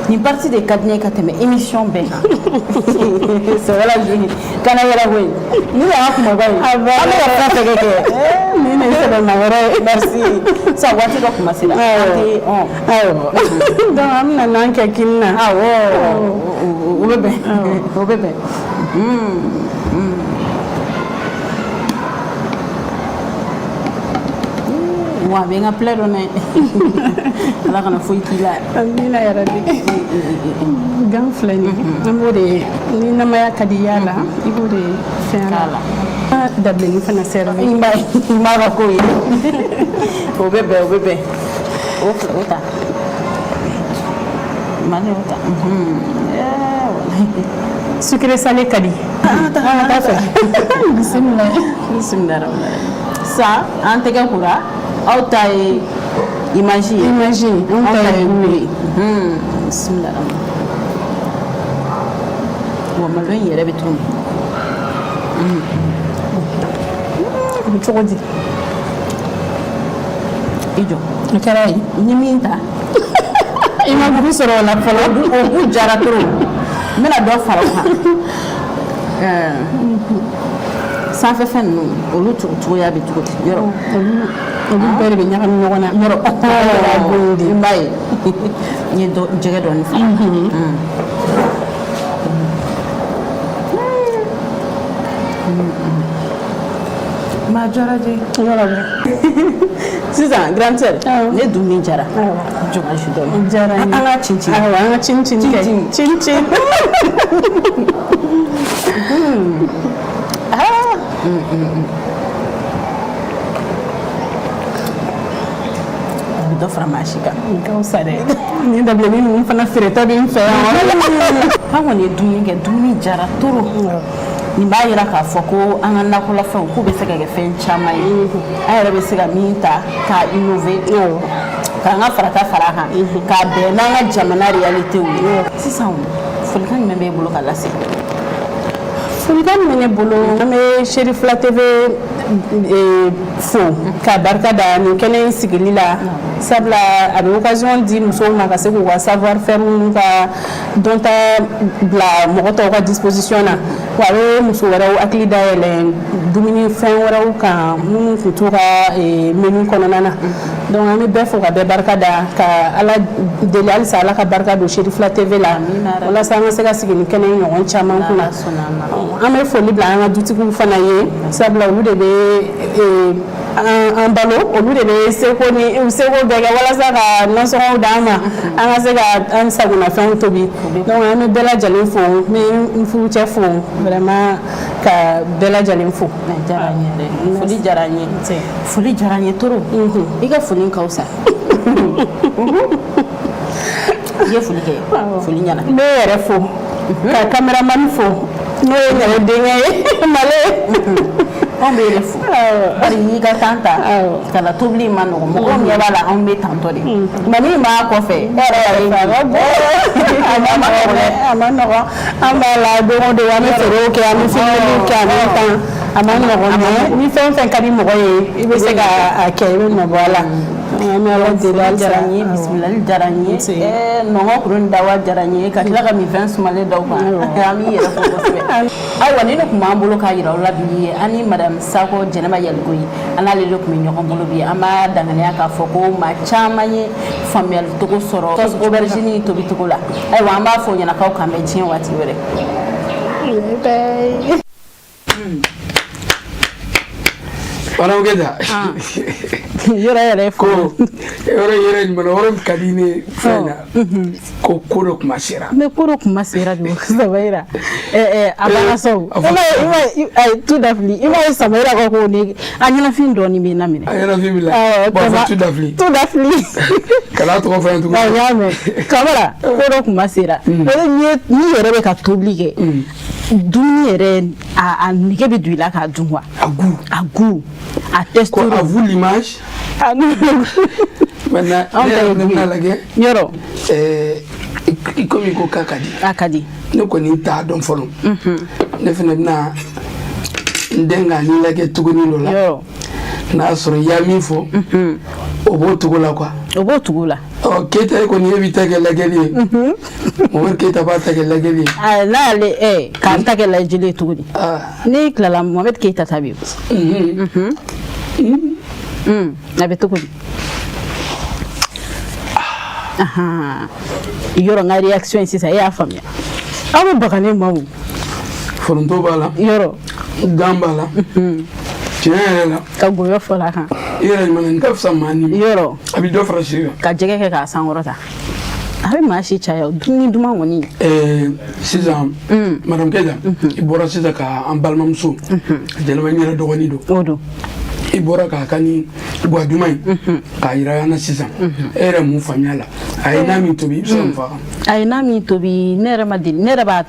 Nin partie de ka di ne ye ka tɛmɛ émission bɛɛ kan. Sɛbɛla joli kana yɛlɛ koyi, ni y'an ka kumaba ye, an bɛ ka fɛn fɛn kɛ. Nin de ye sɛbɛma wɛrɛ ye. Merci. Sisan waati dɔ tun ma sera, an tɛ Awɔ, donc an bɛna nan kɛ kini na. Awɔ, o bɛ bɛn, o bɛ bɛn. Wa a bɛ n ka plat dɔn dɛ, Ala kana foyi k'i la. Amina yarabi. Gan filɛ nin ye, an b'o de ni namaya ka di y'a la, i b'o de fɛn a la. Dabilennin fana servi. N b'a ka ko ye, o bɛ bɛn, o bɛ bɛn. O ta Mali, o ta. Sucré salé ka di. An ka taa fɛ, bisimila. Bisimila. Sisan an tɛgɛ kora, aw ta ye image ye. Image, anw ta ye goût ye. Bisimila. Wa malo in yɛrɛ bɛ cogo min. O bɛ cogo di? I jɔ. A kɛra ye. N ye min ta. I ma goût sɔrɔ o la fɔlɔ. O goût jara trop, n bɛna dɔ fara o kan. Sanfɛ fɛn ninnu, olu cogoya bɛ cogo di yɔrɔ? Olu bɛɛ de bɛ ɲagami ɲɔgɔn na. Yɔrɔ n b'a ye, n ye jɛgɛ dɔɔni fara. Ma jara de. Yɔrɔ bɛ. Sisan grande sœur, ne dumuni jara. Jɔ ka jus dɔɔni. Jara n ye. An ka cin cin. Awɔ, an ka cin cin kɛ. Cin cin. Ah. A bɛ dɔ fara maa si kan. Nin ka fisa dɛ. Nin dabilennin ninnu fana feereta bɛ n fɛ yan. An kɔni ye dumuni kɛ, dumuni jara trop. Nin b'a jira k'a fɔ ko an ka nakɔlafɛnw k'u bɛ se ka kɛ fɛn caman ye, an yɛrɛ bɛ se ka min ta k'a innover, k'an ka farata fara a kan, k'a bɛn n'an ka jamana réalité ye. Sisan folikan jumɛn b'e bolo ka lase? Folikan min bɛ ne bolo, an bɛ Cherifla TV fo ka barika da nin kɛnɛ in sigili la, sabula a bɛ occasion di musow ma ka se k'u ka savoir faire n'u ka dɔnta bila mɔgɔ tɔw ka disposition na. Wa a bɛ muso wɛrɛw hakili dayɛlɛ dumuni fɛn wɛrɛw kan minnu tun t'u ka menu kɔnɔna na. Donc an bɛ bɛɛ fo ka bɛɛ barika da, ka Ala deli halisa Ala ka barika don Cherifla TV la, walasa an ka se ka sigi ni kɛnɛ in ɲɔgɔn caman kunna. An bɛ foli bila an ka dutigiw fana ye, sabula olu de bɛ an balo, olu de bɛ seko ni u seko bɛɛ kɛ walasa ka nasɔngɔw d'an ma, an ka se ka an sagonafɛnw tobi. Donc an bɛ bɛɛ lajɛlen fo, n bɛ n furucɛ fo vraiment, ka bɛɛ lajɛlen fo. Diyara n ye dɛ, foli diyara n ye, foli diyara n ye trop. I ka foli ka fisa. I ye foli kɛ, foli ɲɛna. N bɛ yɛrɛ fo, ka caméraman fo, n'o ye n yɛrɛ denkɛ ye Male. Anw bɛ yɛrɛ fo bari n'i ka temps ta ka na tobili in ma nɔgɔn, mɔgɔw ɲɛ b'a la, anw bɛ tantɔ de, mais min b'a kɔfɛ, e yɛrɛ y'a ye. A ma nɔgɔn dɛ, a ma nɔgɔn. An b'a la don o don, an bɛ feerew kɛ, an bɛ filmeliw kɛ en même temps. A ma nɔgɔn, mais ni fɛn o fɛn ka di mɔgɔ ye, i bɛ se ka a kɛ, i bɛ nɔ bɔ a la. An bɛ Ala deli halisa. Diyara n ye, bisimilali diyara n ye, nɔngɔn kuru ni dawa diyara n ye, ka tila ka minfɛn sumalen d'aw kan. An b'i yɛrɛ fo kosɛbɛ. Ayiwa, ni ne tun b'an bolo k'a jira aw la bi, an ni madame Sako Jɛnɛba Yaligoyi, an n'ale de tun bɛ ɲɔgɔn bolo bi. An b'a danganiya k'a fɔ ko maa caman ye faamuyali cogo sɔrɔ sauce aubergine tobi cogo la. Ayiwa, an b'a fɔ o ɲɛna k'aw k'an bɛn diɲɛ waati wɛrɛ. Bye. Madame Keita. Yɔrɔ yɛrɛ ko yɔrɔ yɛrɛ ɲuman, yɔrɔ min ka di ne fɛn na, ko ko dɔ kuma sera. Mais ko dɔ kuma sera de, Samayira. A banna sa o. I ma ayi, tu dafili. I ma ye, Samayira ko ni a ɲɛnafin dɔɔni bɛ na minɛ. A ɲɛnafin b'i la. Bon, fɔ tu dafili. Tu dafili. Kana tɔgɔ fɔ n ye tuguni. N y'a mɛn. Kamara, ko dɔ kuma sera. O de n'i yɛrɛ bɛ ka tobili kɛ, dumuni yɛrɛ a nege bɛ don i la k'a dun quoi. A goût. A goût. A texture. Ko à vous l'image. Ah non. Maintenant, ne yɛrɛ bɛna lajɛ. Yɔrɔ. I komi ko k'a ka di. A ka di. Ne kɔni t'a dɔn fɔlɔ. Ne fana bɛna n den ka nin lajɛ tuguni dɔ la. Yɔrɔ. N'a sɔrɔ i y'a min fɔ, o b'o cogo la quoi. O b'o cogo la. Ɔ, Keyita, e kɔni, e b'i ta kɛ lajɛli ye. Mohamed Keyita b'a ta kɛ lajɛli ye. N'ale k'an ta kɛ lajɛli ye cogo di? N'i tilala, Mohamed Keyita ta bɛ yen. A bɛ cogo di? Yɔrɔ, n ka réaction ye sisan, e y'a faamuya. Aw bɛ baga ne ma o. Foronto b'a la. Yɔrɔ. Gan b'a la. Tiɲɛ yɛrɛ la. Ka goyɔ fɔlɔ a kan. I yɛrɛ ɲuman, nin ka fisa maa ni. Yɔrɔ. A bɛ dɔ fara si kan. Ka jɛgɛ kɛ k'a sankɔrɔta. A bɛ maa si caya, dumuni duman kɔni. Sisan, madame Keyita, i bɔra sisan ka an balimamuso Jɛnɛba, n yɛrɛ dɔgɔnin don. O don. I bɔra k'a ka ni guwa duman in k'a yira an na sisan. E yɛrɛ mun faamuya la? A ye na min tobi, i bɛ se ka mun fɔ a kan? A ye na min tobi, ne yɛrɛ ma deli, ne yɛrɛ b'a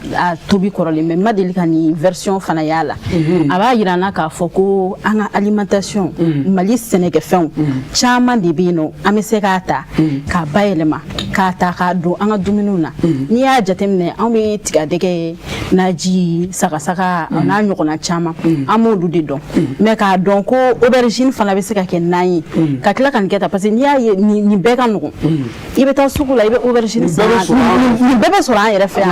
tobi kɔrɔlen, mais n ma deli ka nin version fana y'a la. A b'a yira an na k'a fɔ ko an ka alimentation, Mali sɛnɛkɛfɛnw caman de bɛ yen nɔ, an bɛ se k'a ta k'a bayɛlɛma, k'a ta k'a don an ka dumuniw na. N'i y'a jateminɛ, anw bɛ tigadɛgɛ, naji, sagasaga, o n'a ɲɔgɔnna caman, an b'olu de dɔn. Mais k'a dɔn ko aubergine fana bɛ se ka kɛ nan ye, ka tila ka nin kɛ tan, parce que n'i y'a ye, nin bɛɛ ka nɔgɔn. I bɛ taa sugu la, i bɛ aubergine san, nin bɛɛ bɛ sɔrɔ an yɛrɛ fɛ yan,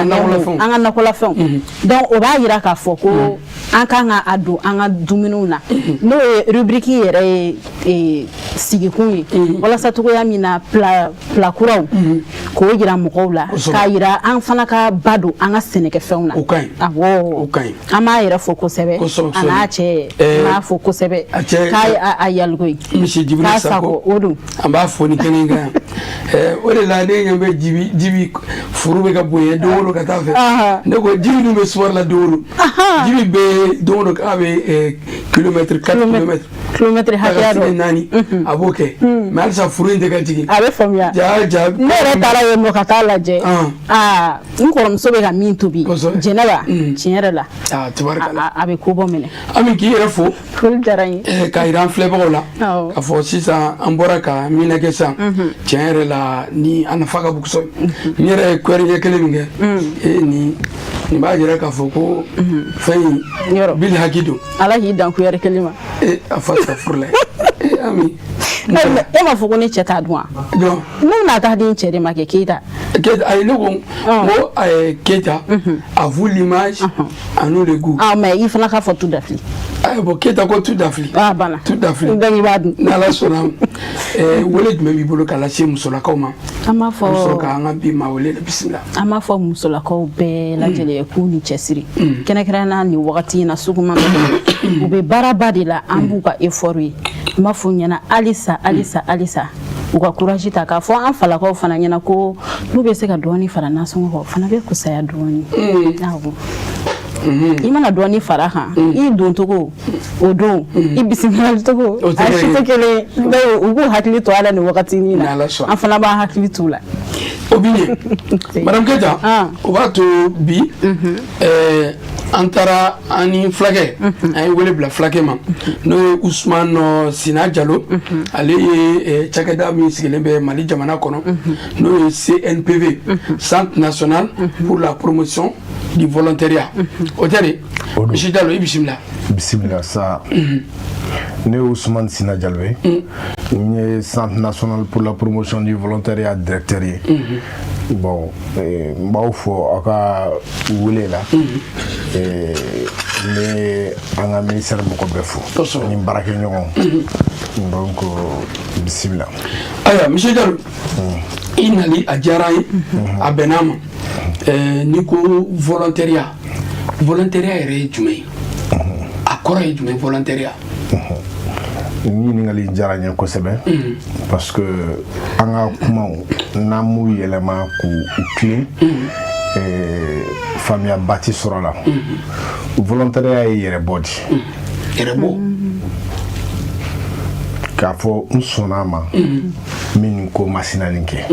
an ka nakɔlafɛnw. Donc o b'a yira k'a fɔ ko an kan ka a don an ka dumuniw na. N'o ye rubrique yɛrɛ ye sigikun ye, walasa cogoya min na plat kuraw k'o yira mɔgɔw la, k'a yira an fana ka ba don an ka sɛnɛkɛfɛnw na. O ka ɲi. Awɔ, o ka ɲi. An b'a yɛrɛ fo kosɛbɛ, a n'a cɛ, an b'a fo kosɛbɛ k'a a Yaligo ye. Monsieur Djibril Sako, o don. An b'a fo ni kɛnɛ in kan yan. O de la ne ɲɛ bɛ Jibi furu bɛ ka bonya don o don ka taa fɛ. Ne ko Jibi dun bɛ sport la don o don. Jibi bɛ don o don k'a bɛ kilomètre 4 kilomètres. Kilomètre hakɛya dɔ. 4 a b'o kɛ. Mais halisa furu in tɛ ka jigin. A bɛ faamuya. Ja ja. Ne yɛrɛ taara yen nɔ ka taa lajɛ. Aa, n kɔrɔmuso bɛ ka min tobi. Jɛnɛba, tiɲɛ yɛrɛ la. Aa, tabarikala. A bɛ ko bɔ minɛ. Ami, k'i yɛrɛ fo. Foli diyara n ye. K'a yira an filɛbagaw la. K'a fɔ sisan an bɔra ka min lajɛ sisan. Tiɲɛ yɛrɛ la, ni a nafa ka bon kosɛbɛ. N yɛrɛ ye cuillère ɲɛ kelen min kɛ. E nin b'a yira k'a fɔ ko fɛn in bil haki don. Ala k'i dan cuillère kelen ma. E a fa furu la. E Ami. E m'a fɔ ko ne cɛ t'a dun wa? Jɔn? Ne bɛna taa di n cɛ de ma kɛ Keyita. Keyita, ayi, ne ko n ko Keyita, à vous l'image, à nous le goût. Ah, mais i fana k'a fɔ tu dafili. Ayi, bon, Keyita ko tu dafili. Ah, banna. Tu dafili. Donc i b'a dun. N'Ala sɔnna, wele jumɛn b'i bolo k'a lase musolakaw ma? An b'a fɔ. An bɛ sɔrɔ k'an ka bi maa wele, bisimila. An b'a fɔ musolakaw bɛɛ lajɛlen ye k'u ni cɛsiri. Kɛrɛnkɛrɛnnenya nin wagati in na, sugu ma nɔgɔn. U bɛ baaraba de la, an b'u ka effort ye. N b'a fɔ u ɲɛna halisa, halisa, halisa, u ka courage ta, k'a fɔ an falakaw fana ɲɛna ko n'u bɛ se ka dɔɔni fara nasɔngɔ kan, o fana bɛ kusaya dɔɔni. Awɔ. I mana dɔɔni fara kan, i doncogo o don, i bisimilali cogo, a si tɛ kelen ye. Donc u k'u hakili to a la nin wagati in na, an fana b'an hakili t'u la. O bi ɲɛ, madame Keyita. O b'a to bi An taara an ni fulakɛ, an ye wele bila fulakɛ ma, n'o ye Usumani Sina Jalo. Ale ye cakɛda min sigilen bɛ Mali jamana kɔnɔ, n'o ye CNPV, Centre national pour la promotion du volontariat. O tɛ de, monsieur Jalo, i bisimila. Bisimila sa. Ne ye Ousmane Sina Jalo ye, n ye Centre national pour la promotion du volontariat directeur ye. Bon, n b'aw fo aw ka wele la. N bɛ an ka ministère mɔgɔ bɛɛ fo ani baarakɛɲɔgɔn. Donc bisimila. Ayiwa, monsieur Jalo, i nali a diyara an ye, a bɛnn'a ma. N'i ko volontariat, volontariat yɛrɛ ye jumɛn ye? A kɔrɔ ye jumɛn, volontariat? Nin ɲininkali diyara n ye kosɛbɛ, parce que an ka kumaw, n'an m'u yɛlɛma k'u tilen, faamuyaba ti sɔrɔ a la. Volontariat ye yɛrɛbɔ de. Yɛrɛbɔ. K'a fɔ n sɔnna a ma min nin ko masina nin kɛ,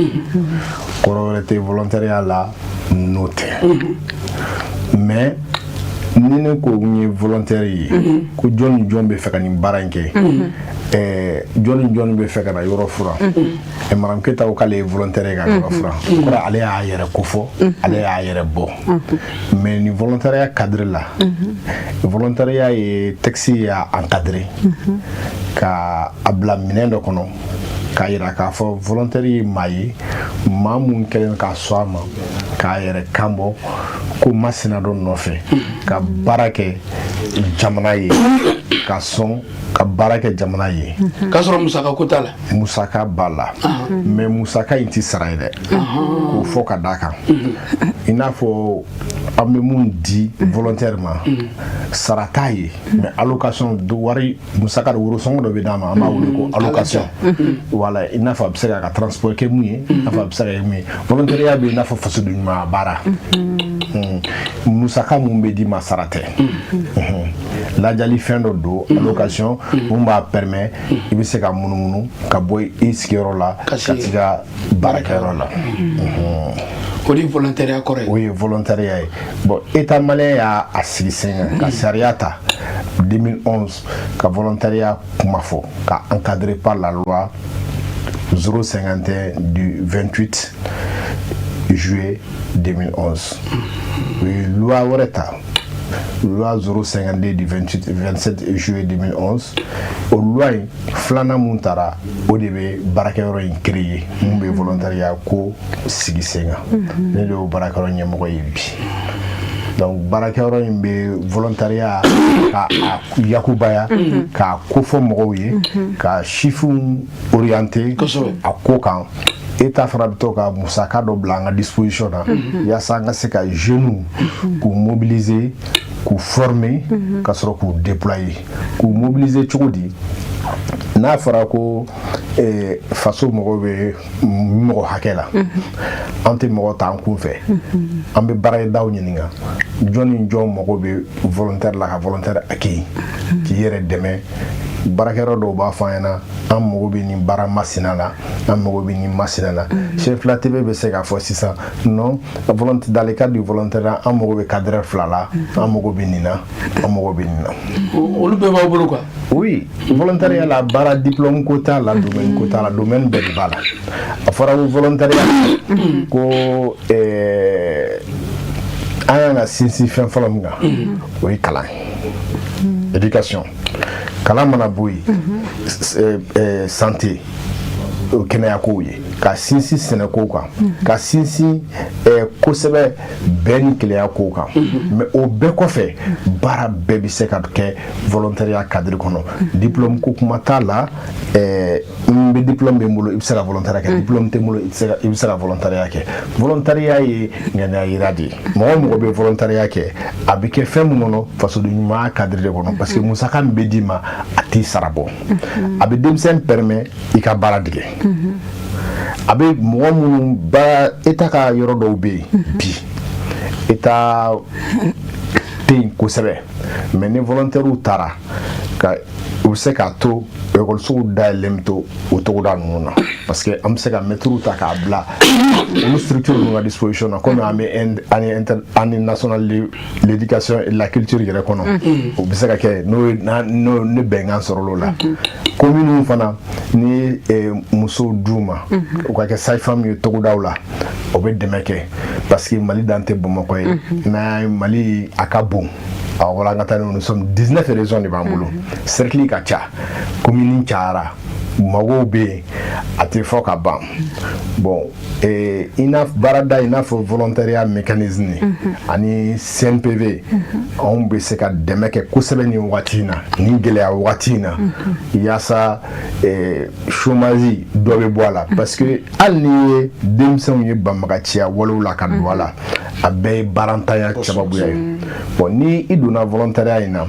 kɔrɔ wɛrɛ tɛ volontariat la n'o tɛ. Mais ni ne ko n ye volontaire ye, ko jɔn ni jɔn bɛ fɛ ka nin baara in kɛ, jɔn ni jɔn bɛ fɛ ka na yɔrɔ furan, madame Keyita ko k'ale ye volontaire ye ka yɔrɔ furan, kɔrɔ ale y'a yɛrɛ kofɔ, ale y'a yɛrɛ bɔ. Mais nin volontariat cadre la, volontariat ye texte y'a encadré ka a bila minɛn dɔ kɔnɔ, k'a yira k'a fɔ volontaire ye maa ye, maa mun kɛlen k'a sɔn a ma k'a yɛrɛ kan bɔ ko masina dɔ nɔfɛ ka baara kɛ jamana ye, ka sɔn ka baara kɛ jamana ye. K'a sɔrɔ musaka ko t'a la. Musaka b'a la, mais musaka in ti sara ye dɛ, k'o fɔ ka d'a kan. I n'a fɔ an bɛ mun di volontaire ma, sara t'a ye, mais allocation wari, musaka de, worosɔngɔ dɔ bɛ d'a ma, an b'a wele ko allocation. Voilà, i n'a fɔ a bɛ se k'a ka transport kɛ mun ye, i n'a fɔ a bɛ se ka kɛ mun ye. Volontariat bɛ i n'a fɔ fasoden ɲuman baara. Musaka mun bɛ d'i ma, sara tɛ, lajali fɛn dɔ don, allocation mun b'a permet i bɛ se ka munumunu ka bɔ i sigiyɔrɔ la ka t'i ka baarakɛyɔrɔ la. O de ye volontariat kɔrɔ ye. O ye volontariat ye. Bon, État malien y'a sigi sen kan ka sariya ta 2011 ka volontariat kuma fɔ, ka encadré par la loi 051 du 28 juillet 2011. U ye loi wɛrɛ ta, loi 052 du 28 27 juillet 2011. O loi in filanan mun tara, o de bɛ baarakɛyɔrɔ in créer mun bɛ volontariat ko sigi sen kan. Ne de y'o baarakɛyɔrɔ ɲɛmɔgɔ ye bi. Donc baarakɛyɔrɔ in bɛ volontariat ka a yakubaya, k'a kofɔ mɔgɔw ye, ka sifinw orienter a ko kan. État fana bɛ to ka musaka dɔ bila an ka disposition na, yaasa an ka se ka jeunes k'u mobiliser, k'u former, ka sɔrɔ k'u déployer. K'u mobiliser cogo di? N'a fɔra ko faso mɔgɔw bɛ mɔgɔ hakɛ la, an tɛ mɔgɔ ta an kun fɛ, an bɛ baarakɛdaw ɲininka jɔn ni jɔn mago bɛ volontaire la, ka volontaire accueillir k'i yɛrɛ dɛmɛ. Baarakɛyɔrɔ dɔw b'a fɔ an ɲɛna: an mago bɛ nin baara masina la, an mago bɛ nin masina la. Cherifila TV bɛ se k'a fɔ sisan non, dans le cadre du volontariat, an mago bɛ cadreur fila la, an mago bɛ nin na, an mago bɛ nin na. Olu bɛɛ b'aw bolo quoi. Oui, volontariat la, baara diplôme ko t'a la, domaine ko t'a la, domaine bɛɛ de b'a la. A fɔra ko volontariat ko an kan ka sinsin fɛn fɔlɔ min kan, o ye kalan ye, éducation. Kalan mana bɔ yen, santé, o kɛnɛyakow ye, ka sinsin sɛnɛkow kan, ka sinsin kosɛbɛ bɛn ni kelenya kow kan. Mais o bɛɛ kɔfɛ, baara bɛɛ bɛ se ka kɛ volontariat cadre kɔnɔ. Diplôme ko kuma t'a la. N bɛ diplôme bɛ n bolo, i bɛ se ka volontariat kɛ. Diplôme tɛ n bolo, i bɛ se ka volontariat kɛ. Volontariat ye ŋaniya yira de ye. Mɔgɔ o mɔgɔ bɛ volontariat kɛ, a bɛ kɛ fɛn min kɔnɔ, fasoden ɲumanya cadre de kɔnɔ, parce que musaka min bɛ d'i ma, a t'i sara bɔ. A bɛ denmisɛn permet i ka baara dege. A bɛ mɔgɔ minnu baara, État ka yɔrɔ dɔw bɛ yen bi, État tɛ yen kosɛbɛ, mais ni volontaires taara ka U bɛ se k'a to ekɔlisow dayɛlɛlen bɛ to o togoda ninnu na, parce que an bɛ se ka mɛtiriw ta k'a bila olu structure ninnu ka disposition na, komi an bɛ année inter année nationale de l'éducation et de la culture yɛrɛ kɔnɔ. O bɛ se ka kɛ n'o ye n'o ni bɛnkan sɔrɔla o la. Communes fana, ni ye musow d'u ma u ka kɛ sage-femme ye togodaw la, o bɛ dɛmɛ kɛ, parce que Mali dan tɛ Bamakɔ ye. N'an Mali a ka bon, a wala an ka taa, nous sommes 19 régions de b'an bolo, cercle ka ca, commune cayara, magow bɛ yen, a tɛ fɔ ka ban. Bon, i n'a baarada, i n'a fɔ volontariat mécanisme ani CNPV, anw bɛ se ka dɛmɛ kɛ kosɛbɛ nin wagati in na, nin gɛlɛya wagati in na, yaasa chômage dɔ bɛ bɔ a la, parce que hali n'i ye denmisɛnw ye banbagaciya walew la ka don a la, a bɛɛ ye baarantanya sababuya ye. Bon, ni i donna volontariat in na,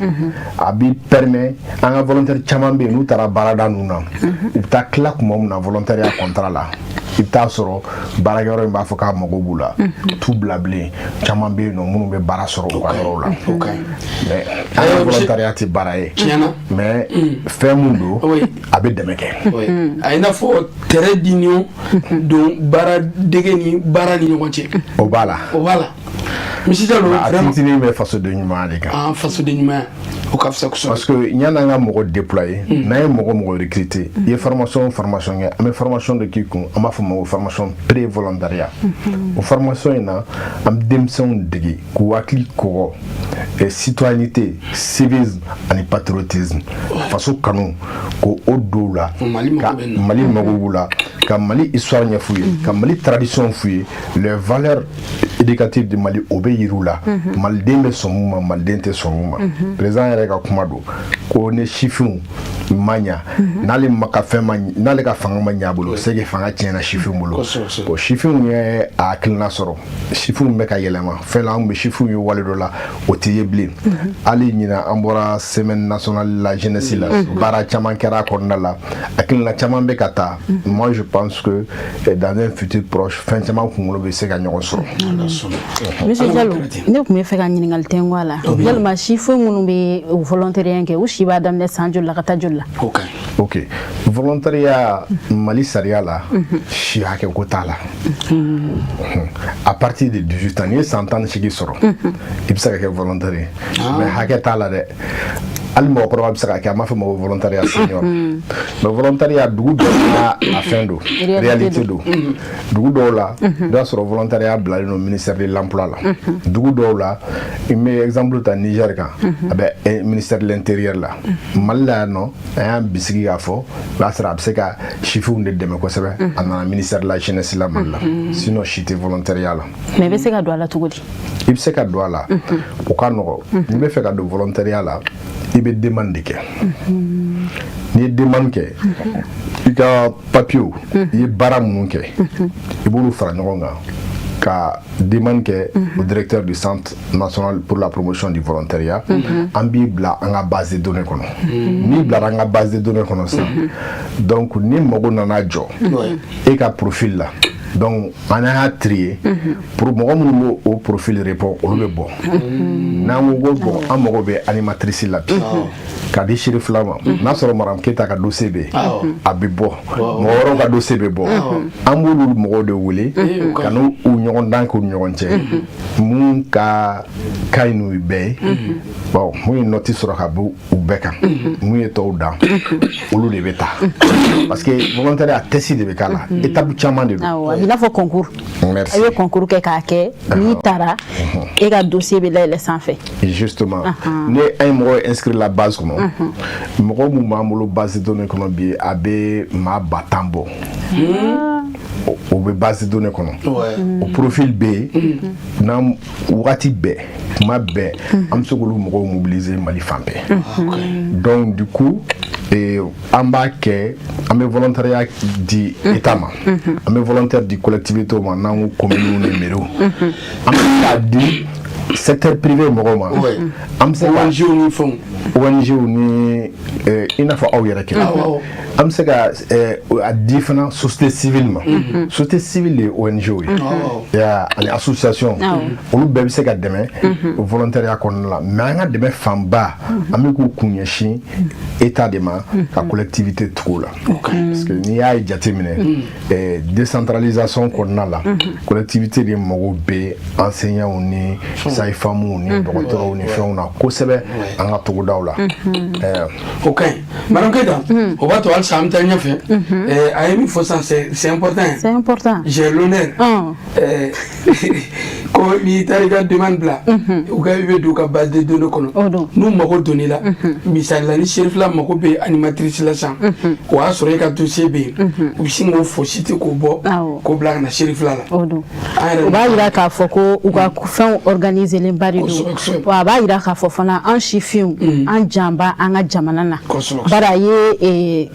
a b'i permet, an ka volontaire caman bɛ yen, n'u taara baarada ninnu na, u bɛ taa tila tuma min na volontariat contrat la, i bɛ taa sɔrɔ baarakɛyɔrɔ in b'a fɔ k'a mago b'u la, u t'u bila bilen. Caman bɛ yen nɔ minnu bɛ baara sɔrɔ u ka yɔrɔw la. Mais an ka volontariat tɛ baara ye, mais fɛn mun don, a bɛ dɛmɛ kɛ. A ye n'a fɔ trait d'union don baara dege ni baara ni ɲɔgɔn cɛ. O b'a la. O b'a la, Monsieur Diallo. A fitinin bɛ fasoden ɲumanya de kan. An fasoden ɲumanya, o ka fisa kosɛbɛ. Parce que yan'an ka mɔgɔ déployer, n'an ye mɔgɔ recruter, i ye formation kɛ, an bɛ formation de k'i kun, an b'a fɔ o ma ko formation pré volontariat. O formation in na, an bɛ denmisɛnw dege k'u hakili kɔgɔ citoyenneté, civisme ani patriotisme, faso kanu, k'o o don u la, ka Mali mago b'u la, ka Mali histoire ɲɛf'u ye, ka Mali tradition f'u ye, les valeurs éducatives du Mali, o bɛ yir'u la, maliden bɛ sɔn mun ma, maliden tɛ sɔn mun ma. Président yɛrɛ ka kuma don ko ni sifinw ma ɲa, n'ale ma ka fɛn ma, n'ale ka fanga ma ɲa a bolo, c'est que fanga tiɲɛna sifinw bolo. Bon, sifinw ye a hakilina sɔrɔ, sifinw bɛ ka yɛlɛma fɛn la. An bɛ sifinw ye wale dɔ la, o tɛ ye bilen. Hali ɲina an bɔra semaine nationale la jeunesse la, baara caman kɛra a kɔnɔna la, hakilina caman bɛ ka taa. Moi, je pense que dans un futur proche, fɛn caman kunkolo bɛ se ka ɲɔgɔn sɔrɔ. Monsieur Diallo, ne tun bɛ fɛ ka ɲininkali tɛnku a la. Yalima sifin minnu bɛ volontariat kɛ, u si b'a daminɛ san joli la ka taa joli la? Ok, volontariat, Mali sariya la, si hakɛ ko t'a la. À partir de 18 ans, n'i ye san 18 sɔrɔ, i bɛ se ka kɛ volontaire ye. Mais hakɛ t'a la dɛ, hali mɔgɔkɔrɔba bɛ se ka kɛ. An b'a fɔ ma ko volontariat senior. Mais volontariat, dugu bɛɛ n'a a fɛn don, réalité don. Dugu dɔw la, i b'a sɔrɔ volontariat bilalen don ministère de l'emploi la. Dugu dɔw la, i bɛ exemple ta Niger kan, a bɛ ministère de l'intérieur la. Mali la yan nɔ, an y'an bisigi k'a fɔ, i b'a sɔrɔ a bɛ se ka sifinw de dɛmɛ kosɛbɛ, a nana ministère de la jeunesse la Mali la. Sinon, si tɛ volontariat la. Mais i bɛ se ka don a la cogo di? I bɛ se ka don a la, o ka nɔgɔ. N'i bɛ fɛ ka don volontariat la, i bɛ demande de kɛ. N'i ye demande kɛ, i ka papiyew, i ye baara minnu kɛ, i b'olu fara ɲɔgɔn kan ka demande kɛ au directeur du centre national pour la promotion du volontariat. An b'i bila an ka base de données kɔnɔ. N'i bilara an ka base de données kɔnɔ sisan, donc ni mago nana jɔ e ka profil la, donc an y'a trier pour mɔgɔ minnu b'o o profil répond, olu bɛ bɔ. N'an ko ko bon, an mago bɛ animatrice la bi k'a di Cherifla ma, n'a sɔrɔ Madame Keyita ka dossier bɛ yen, a bɛ bɔ, mɔgɔ wɛrɛw ka dossier bɛ bɔ, an b'olu mɔgɔw de wele ka n'u ɲɔgɔn dan k'u ni ɲɔgɔn cɛ, mun ka ka ɲi n'u bɛɛ ye. Bon, mun ye note sɔrɔ ka bɔ u bɛɛ kan, mun ye tɔw dan, olu de bɛ taa, parce que volontariat, test de bɛ k'a la, étape caman de don. Awɔ, a b'i n'a fɔ concours. Merci. I bɛ concours kɛ k'a kɛ, n'i taara, e ka dossier bɛ layɛlɛ sanfɛ. Justement, ni an ye mɔgɔ inscrit la base kɔnɔ, mɔgɔ mun b'an bolo base de données kɔnɔ bi, a bɛ maa 10 000 bɔ. O bɛ base de données kɔnɔ, o profil bɛ yen. N'an wagati bɛɛ, kuma bɛɛ, an bɛ se k'olu mɔgɔw mobiliser Mali fan bɛɛ. Donc du coup, an b'a kɛ, an bɛ volontariat di état ma, an bɛ volontaire di collectivité ma, n'an ko communes ni mairies, an bɛ se k'a di secteur privé mɔgɔw ma, an bɛ se ka ONG ni fɛnw. ONG ni i n'a fɔ aw yɛrɛ kɛ. An bɛ se ka a di fana société civile ma. Société civile de ye ONG ye ani association, olu bɛɛ bɛ se ka dɛmɛ volontariat kɔnɔna la. Mais an ka dɛmɛ fanba, an bɛ k'u kun ɲɛsin état de ma ka collectivité tugu la, parce que n'i y'a jateminɛ, décentralisation kɔnɔna la, collectivité de mago bɛ enseignants ni sage-femmes ni dɔgɔtɔrɔw ni fɛnw na kosɛbɛ an ka togodaw la. O ka ɲi, madame Keita. O b'a to halisa an bɛ taa ɲɛfɛ. A ye min fɔ sisan, c'est important. C'est important. J'ai l'honneur ko n'i taara i ka demande bila u ka, i bɛ don u ka base de données kɔnɔ, n'u mago donn'i la. Misali la, ni Cherifla mago bɛ animatrice la sisan, o y'a sɔrɔ e ka dossier bɛ yen, u bɛ sin k'o fɔ site k'o bɔ k'o bila ka na Cherifla la. O b'a yira k'a fɔ ko u ka fɛnw organiser ba de don. Wa a b'a yira k'a fɔ fana, an sifinw, an jan b'a an ka jamana na. Bari a ye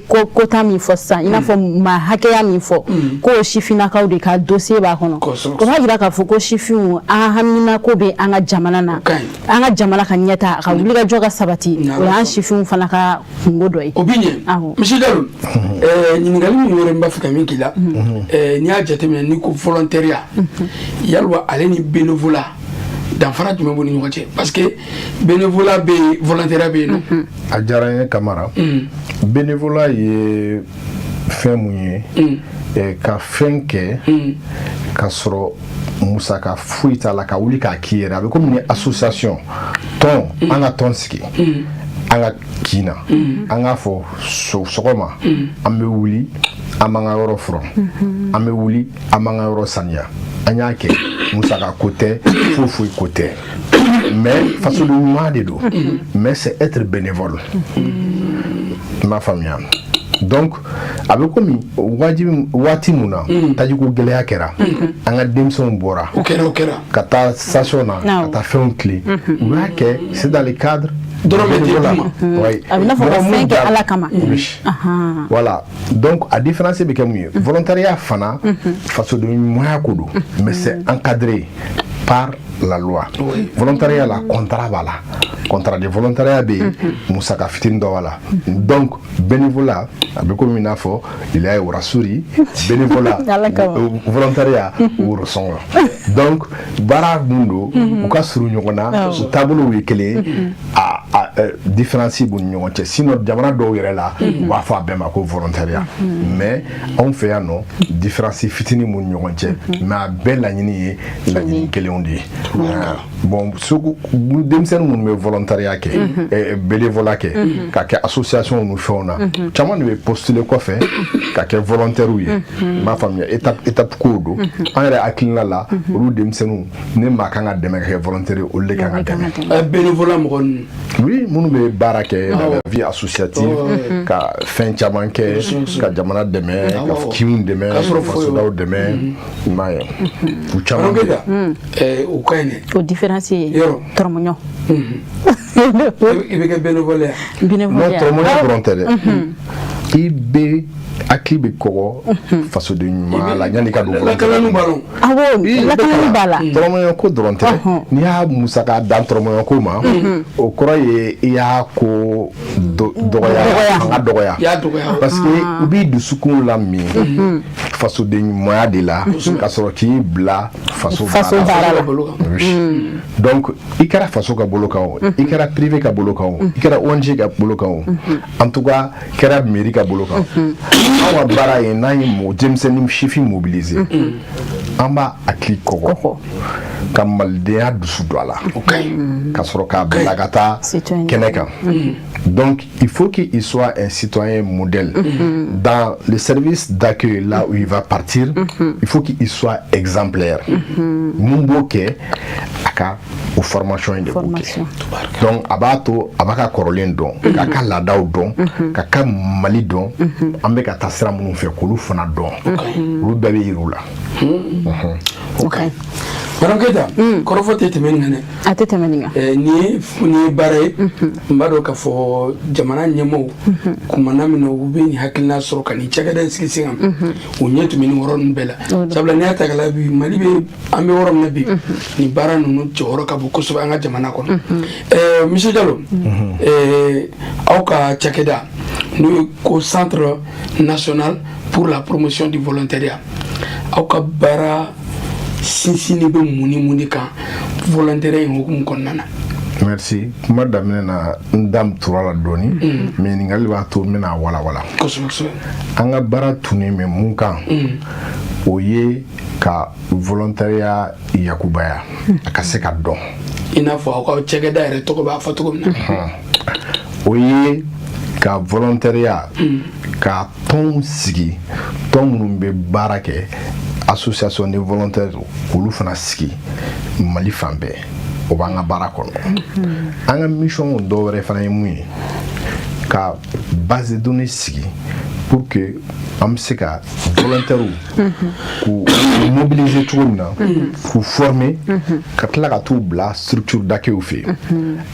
quota min fɔ sisan, i n'a fɔ maa hakɛya min fɔ k'o sifinnakaw de ka dossier b'a kɔnɔ, o b'a yira k'a fɔ ko sifinw, an haminako bɛ an ka jamana na. An ka jamana ka ɲɛta, a ka wulikajɔ ka sabati, o y'an sifinw fana ka kungo dɔ ye. O bɛ ɲɛ. Monsieur Jalo, ɲininkali min wɛrɛ n b'a fɛ ka min k'i la, n'i y'a jateminɛ, n'i ko volontariat, yalima ale ni bénévolat, danfara jumɛn b'u ni ɲɔgɔn cɛ? Parce que bénévolat bɛ yen, volontariat bɛ yen nɔ. A diyara n ye, Kamara. Bénévolat ye fɛn mun ye? Ka fɛn kɛ ka sɔrɔ musaka foyi t'a la, ka wuli k'a k'i yɛrɛ. A bɛ komi ni association, tɔn, an ka tɔn sigi an ka kin na, an k'a fɔ sɔgɔma an bɛ wuli, an b'an ka yɔrɔ furan, an bɛ wuli, an b'an ka yɔrɔ saniya. An y'a kɛ, musaka ko tɛ, foyi foyi ko tɛ, mais fasoden ɲuman de don. Mais c'est être bénévole, i m'a faamuya? Donc a bɛ komi wajibi. Waati mun na tajiko gɛlɛya kɛra, an ka denmisɛnw bɔra O kɛra, o kɛra. ka taa station na, ka taa fɛnw tilen. U y'a kɛ, c'est dans le cadre Dɔrɔmɛ tɛ d'u ma. Oui. A bɛ n'a fɔ ka fɛn kɛ Ala kama. Oui. Voilà. Donc a différence bɛ kɛ mun ye? Volontariat fana, fasoden ɲumanya ko don, mais c'est encadré par la loi. Volontariat la, contrat b'a la, contrat de volontariat bɛ yen, musaka fitinin dɔ b'a la. Donc bénévolat, a bɛ komi i n'a fɔ lillahi wa rasuli, bénévolat, volontariat, worosɔngɔ. Donc baara mun don, u ka surun ɲɔgɔn na, u taabolow ye kelen ye, a différence b'u ni ɲɔgɔn cɛ. Sinon jamana dɔw yɛrɛ la, u b'a fɔ a bɛɛ ma ko volontariat, mais anw fɛ yan nɔ, différence fitinin b'u ni ɲɔgɔn cɛ, mais a bɛɛ laɲini ye laɲini kelenw de ye. Bon, sugu denmisɛnnin minnu bɛ volontariat kɛ, bénévolat kɛ, ka kɛ association ni fɛnw na, caman de bɛ postuler kɔfɛ ka kɛ volontaire ye, n b'a faamuya. Étape étape kow don. An yɛrɛ hakilina la, olu denmisɛnninw ni maa kan ka dɛmɛ ka kɛ volontaire ye, olu de kan ka dɛmɛ. Bénévolat mɔgɔ ninnu. Oui, minnu bɛ baara kɛ dans la vie associative, ka fɛn caman kɛ, ka jamana dɛmɛ, ka kinw dɛmɛ, ka fasodaw dɛmɛ, i m'a ye, u caman bɛ yen. O ka ɲi dɛ. O différence ye. Yɔrɔ. Tɔrɔmɔɲɔ. I bɛ kɛ bénévolat. Non, tɔrɔmɔɲɔ dɔrɔn tɛ dɛ. I bɛ hakili bɛ kɔgɔ fasoden ɲuman la yanni ka don. Lakanani b'a la. Awɔ, lakanani b'a la. Tɔrɔmɔɲɔ ko dɔrɔn tɛ. N'i y'a musaka dan tɔrɔmɔɲɔ ko ma, o kɔrɔ ye i y'a ko dɔgɔya, fanga dɔgɔya, parce que u b'i dusukun lamin fasoden ɲumanya de la, ka sɔrɔ k'i bila faso baara la. Donc i kɛra faso ka bolo kan o, i kɛra privé ka bolo kan o, i kɛra ONG ka bolo kan o, en tout cas kɛra mairie ka bolo kan, anw ka baara ye, n'an ye mɔgɔ denmisɛnnin sifin mobiliser, an b'a hakili kɔgɔ ka malidenya dusu don a la, ka sɔrɔ k'a bila ka taa kɛnɛ kan. Donc il faut qu'il soit un citoyen modèle dans le service d'accueil, là où il va partir. Il faut qu'il soit exemplaire. Mun b'o kɛ? A ka o formation in de b'o kɛ. Donc a b'a to a b'a ka kɔrɔlen dɔn, k'a ka laadaw dɔn, k'a ka Mali dɔn, an bɛ ka taa sira minnu fɛ, k'olu fana dɔn, olu bɛɛ bɛ yir'u la. Ok, madame Keita, kɔrɔfɔ tɛ tɛmɛ nin kan dɛ. A tɛ tɛmɛ nin kan. Nin ye baara ye, n b'a dɔn k'a fɔ jamana ɲɛmaaw kumana min na, u bɛ nin hakilina sɔrɔ ka nin cakɛda in sigi sen kan, u ɲɛ tun bɛ nin yɔrɔ ninnu bɛɛ la. Sabula n'i y'a ta k'a lajɛ bi, Mali bɛ, an bɛ yɔrɔ min na bi, nin baara ninnu jɔyɔrɔ ka bon kosɛbɛ an ka jamana kɔnɔ. Monsieur Jalo, aw ka cakɛda, N'o ye ko Centre national pour la promotion du volontariat. Aw ka baara sinsinni bɛ mun ni mun de kan volontariat in hukumu kɔnɔna na? Merci. Kuma daminɛ na, n da tura la dɔɔni, mais ɲininkali b'a to n bɛna walawala. Kosɛbɛ kosɛbɛ. An ka baara tunnen bɛ mun kan, o ye ka volontariat yakubaya, a ka se ka dɔn. I n'a fɔ aw ka cakɛda yɛrɛ tɔgɔ b'a fɔ cogo min na. O ye ka volontariat, ka tɔnw sigi, tɔn minnu bɛ baara kɛ, association de volontaires, k'olu fana sigi Mali fan bɛɛ. O b'an ka baara kɔnɔ. An ka mission dɔ wɛrɛ fana ye mun ye? Ka base de données sigi pour que an bɛ se ka volontaires k'u mobiliser cogo min na, k'u former, ka tila ka t'u bila structure d'accueil fɛ yen.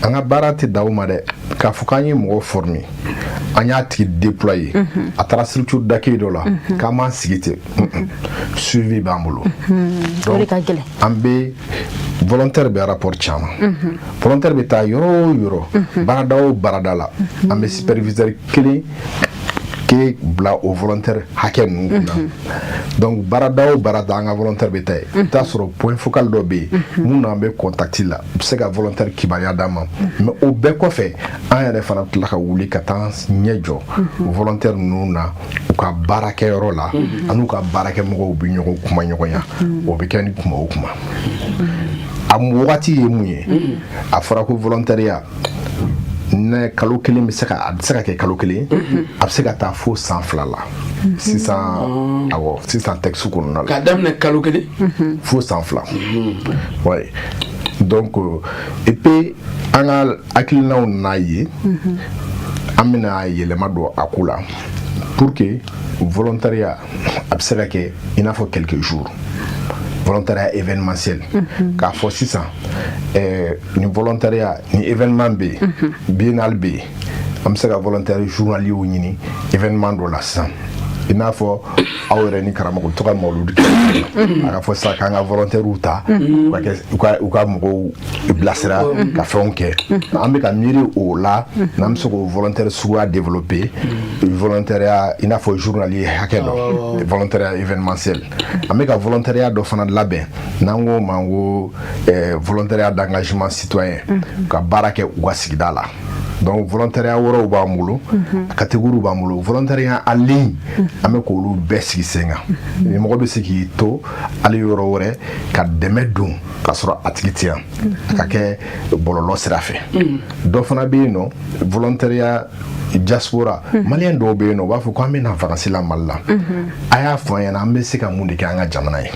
An ka baara tɛ dan o ma dɛ. K'a fɔ k'an ye mɔgɔ former, an y'a tigi déployer, a taara structure d'accueil dɔ la, k'an b'an sigi ten, suivi b'an bolo. O de ka gɛlɛn. An bɛ volontaire bɛ rapport caman. Volontaire bɛ taa yɔrɔ o yɔrɔ, baarada o baarada la, an bɛ superviseur kelen ke bila o volontaire hakɛ ninnu kunna. Donc baarada o baarada, an ka volontaire bɛ taa yen, i bɛ taa sɔrɔ point focal dɔ bɛ yen mun n'an bɛ contact la, u bɛ se ka volontaire kibaruya d'an ma. Mais o bɛɛ kɔfɛ, an yɛrɛ fana tila ka wuli ka taa ɲɛ jɔ volontaire ninnu na u ka baarakɛyɔrɔ la, an'u ka baarakɛmɔgɔw bɛ ɲɔgɔn kuma ɲɔgɔnya. O bɛ kɛ ni kuma o kuma, a wagati ye mun ye? A fɔra ko volontariat ne kalo kelen bɛ se ka, a bɛ se ka kɛ kalo kelen, a bɛ se ka taa fo san 2 la sisan. Awɔ, sisan texte kɔnɔna la. K'a daminɛ kalo kelen. Fo san 2, ouais. Donc et puis an ka hakilinaw n'a ye, an bɛna yɛlɛma don a ko la pour que volontariat a bɛ se ka kɛ i n'a fɔ quelques jours, volontariat événementiel. K'a fɔ sisan ni volontariat ni événement bɛ yen, biennale bɛ yen, an bɛ se ka volontaire journalier ɲini événement dɔ la sisan, i n'a fɔ aw yɛrɛ ni karamɔgɔ bɛ to ka mawuludu kɛ. A ka fɔ sisan k'an ka volontaires ta, u ka kɛ u ka mɔgɔw bilasira ka fɛnw kɛ. An bɛ ka miiri o la, n'an bɛ se k'o volontaire suguya développer, volontariat i n'a fɔ journalier hakɛ dɔ, volontariat événementiel. An bɛ ka volontariat dɔ fana labɛn n'an ko ma ko volontariat d'engagement citoyen, ka baara kɛ u ka sigida la. Donc volontariat wɛrɛw b'an bolo, catégorie b'an bolo, volontariat en ligne, an bɛ k'olu bɛɛ sigi sen kan. Ni mɔgɔ bɛ se k'i to hali yɔrɔ wɛrɛ ka dɛmɛ don k'a sɔrɔ a tigi tɛ yan, a ka kɛ bɔlɔlɔ sira fɛ. Dɔ fana bɛ yen nɔ, volontariat diaspora. Malien dɔw bɛ yen nɔ, u b'a fɔ ko an bɛ na vacances la Mali la, a y'a fɔ an ɲɛna an bɛ se ka mun de kɛ an ka jamana ye.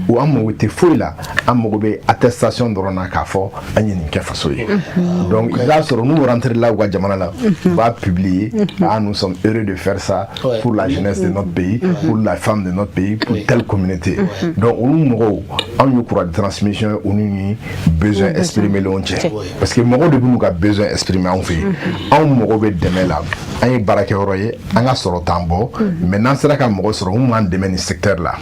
O an mago tɛ foyi la, an mago bɛ attestation dɔrɔn na k'a fɔ an ye nin kɛ faso ye. Donc i b'a sɔrɔ n'u rentré la u ka jamana la, u b'a publier: ah, nous sommes heureux de faire ça pour la jeunesse de notre pays, pour la femme de notre pays, pour telle communauté. Donc olu mɔgɔw, anw ye courroie de transmission ye olu ni besoin exprimer lenw cɛ, parce que mɔgɔw de bɛ n'u ka besoin exprimer anw fɛ yen. Anw mago bɛ dɛmɛ la, an ye baarakɛyɔrɔ ye, an ka sɔrɔ t'an bɔ, mais n'an sera ka mɔgɔ sɔrɔ mun b'an dɛmɛ nin secteur la,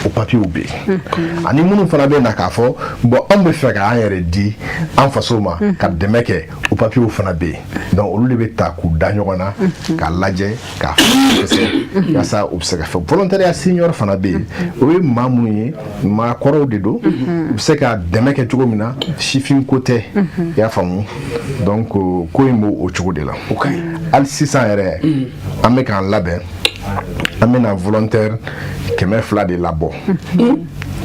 o papiyew bɛ yen. Ani minnu fana bɛ na k'a fɔ bon, anw bɛ fɛ k'an yɛrɛ di an faso ma ka dɛmɛ kɛ, o papiyew fana bɛ yen. Donc olu de bɛ ta k'u da ɲɔgɔn na k'a lajɛ k'a fɛsɛ yaasa u bɛ se ka fɛ. Volontariat senior fana bɛ yen, o ye maa minnu ye, maakɔrɔw de don, u bɛ se ka dɛmɛ kɛ cogo min na, sifin ko tɛ, i y'a faamu. Donc ko in b'o o cogo de la. Hali sisan yɛrɛ, an bɛ k'an labɛn, an bɛna volontaire 200 de labɔ.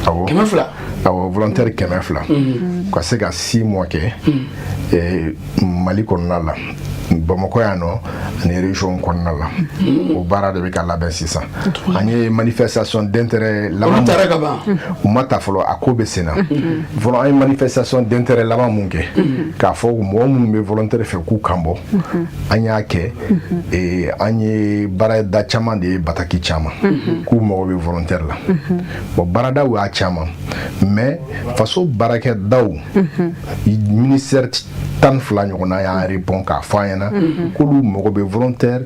Awɔ. 200? Awɔ, volontaire 200 ka se ka 6 mois kɛ Mali kɔnɔna la, Bamakɔ yan nɔ ani région kɔnɔna la. O baara de bɛ ka labɛn sisan. An ye manifestation d'intérêt laban Olu taara ka ban? U ma ta fɔlɔ, a ko bɛ sen na fɔlɔ. An ye manifestation d'intérêt laban mun kɛ k'a fɔ mɔgɔ minnu bɛ volontaire fɛ k'u kan bɔ, an y'a kɛ. An ye baarada caman de ye, bataki caman k'u mago bɛ volontaire la. Bon, baaradaw y'a caman, mais faso baarakɛdaw, ministère 12 ɲɔgɔnna y'an répond k'a fɔ an ɲɛna k'olu mago bɛ volontaire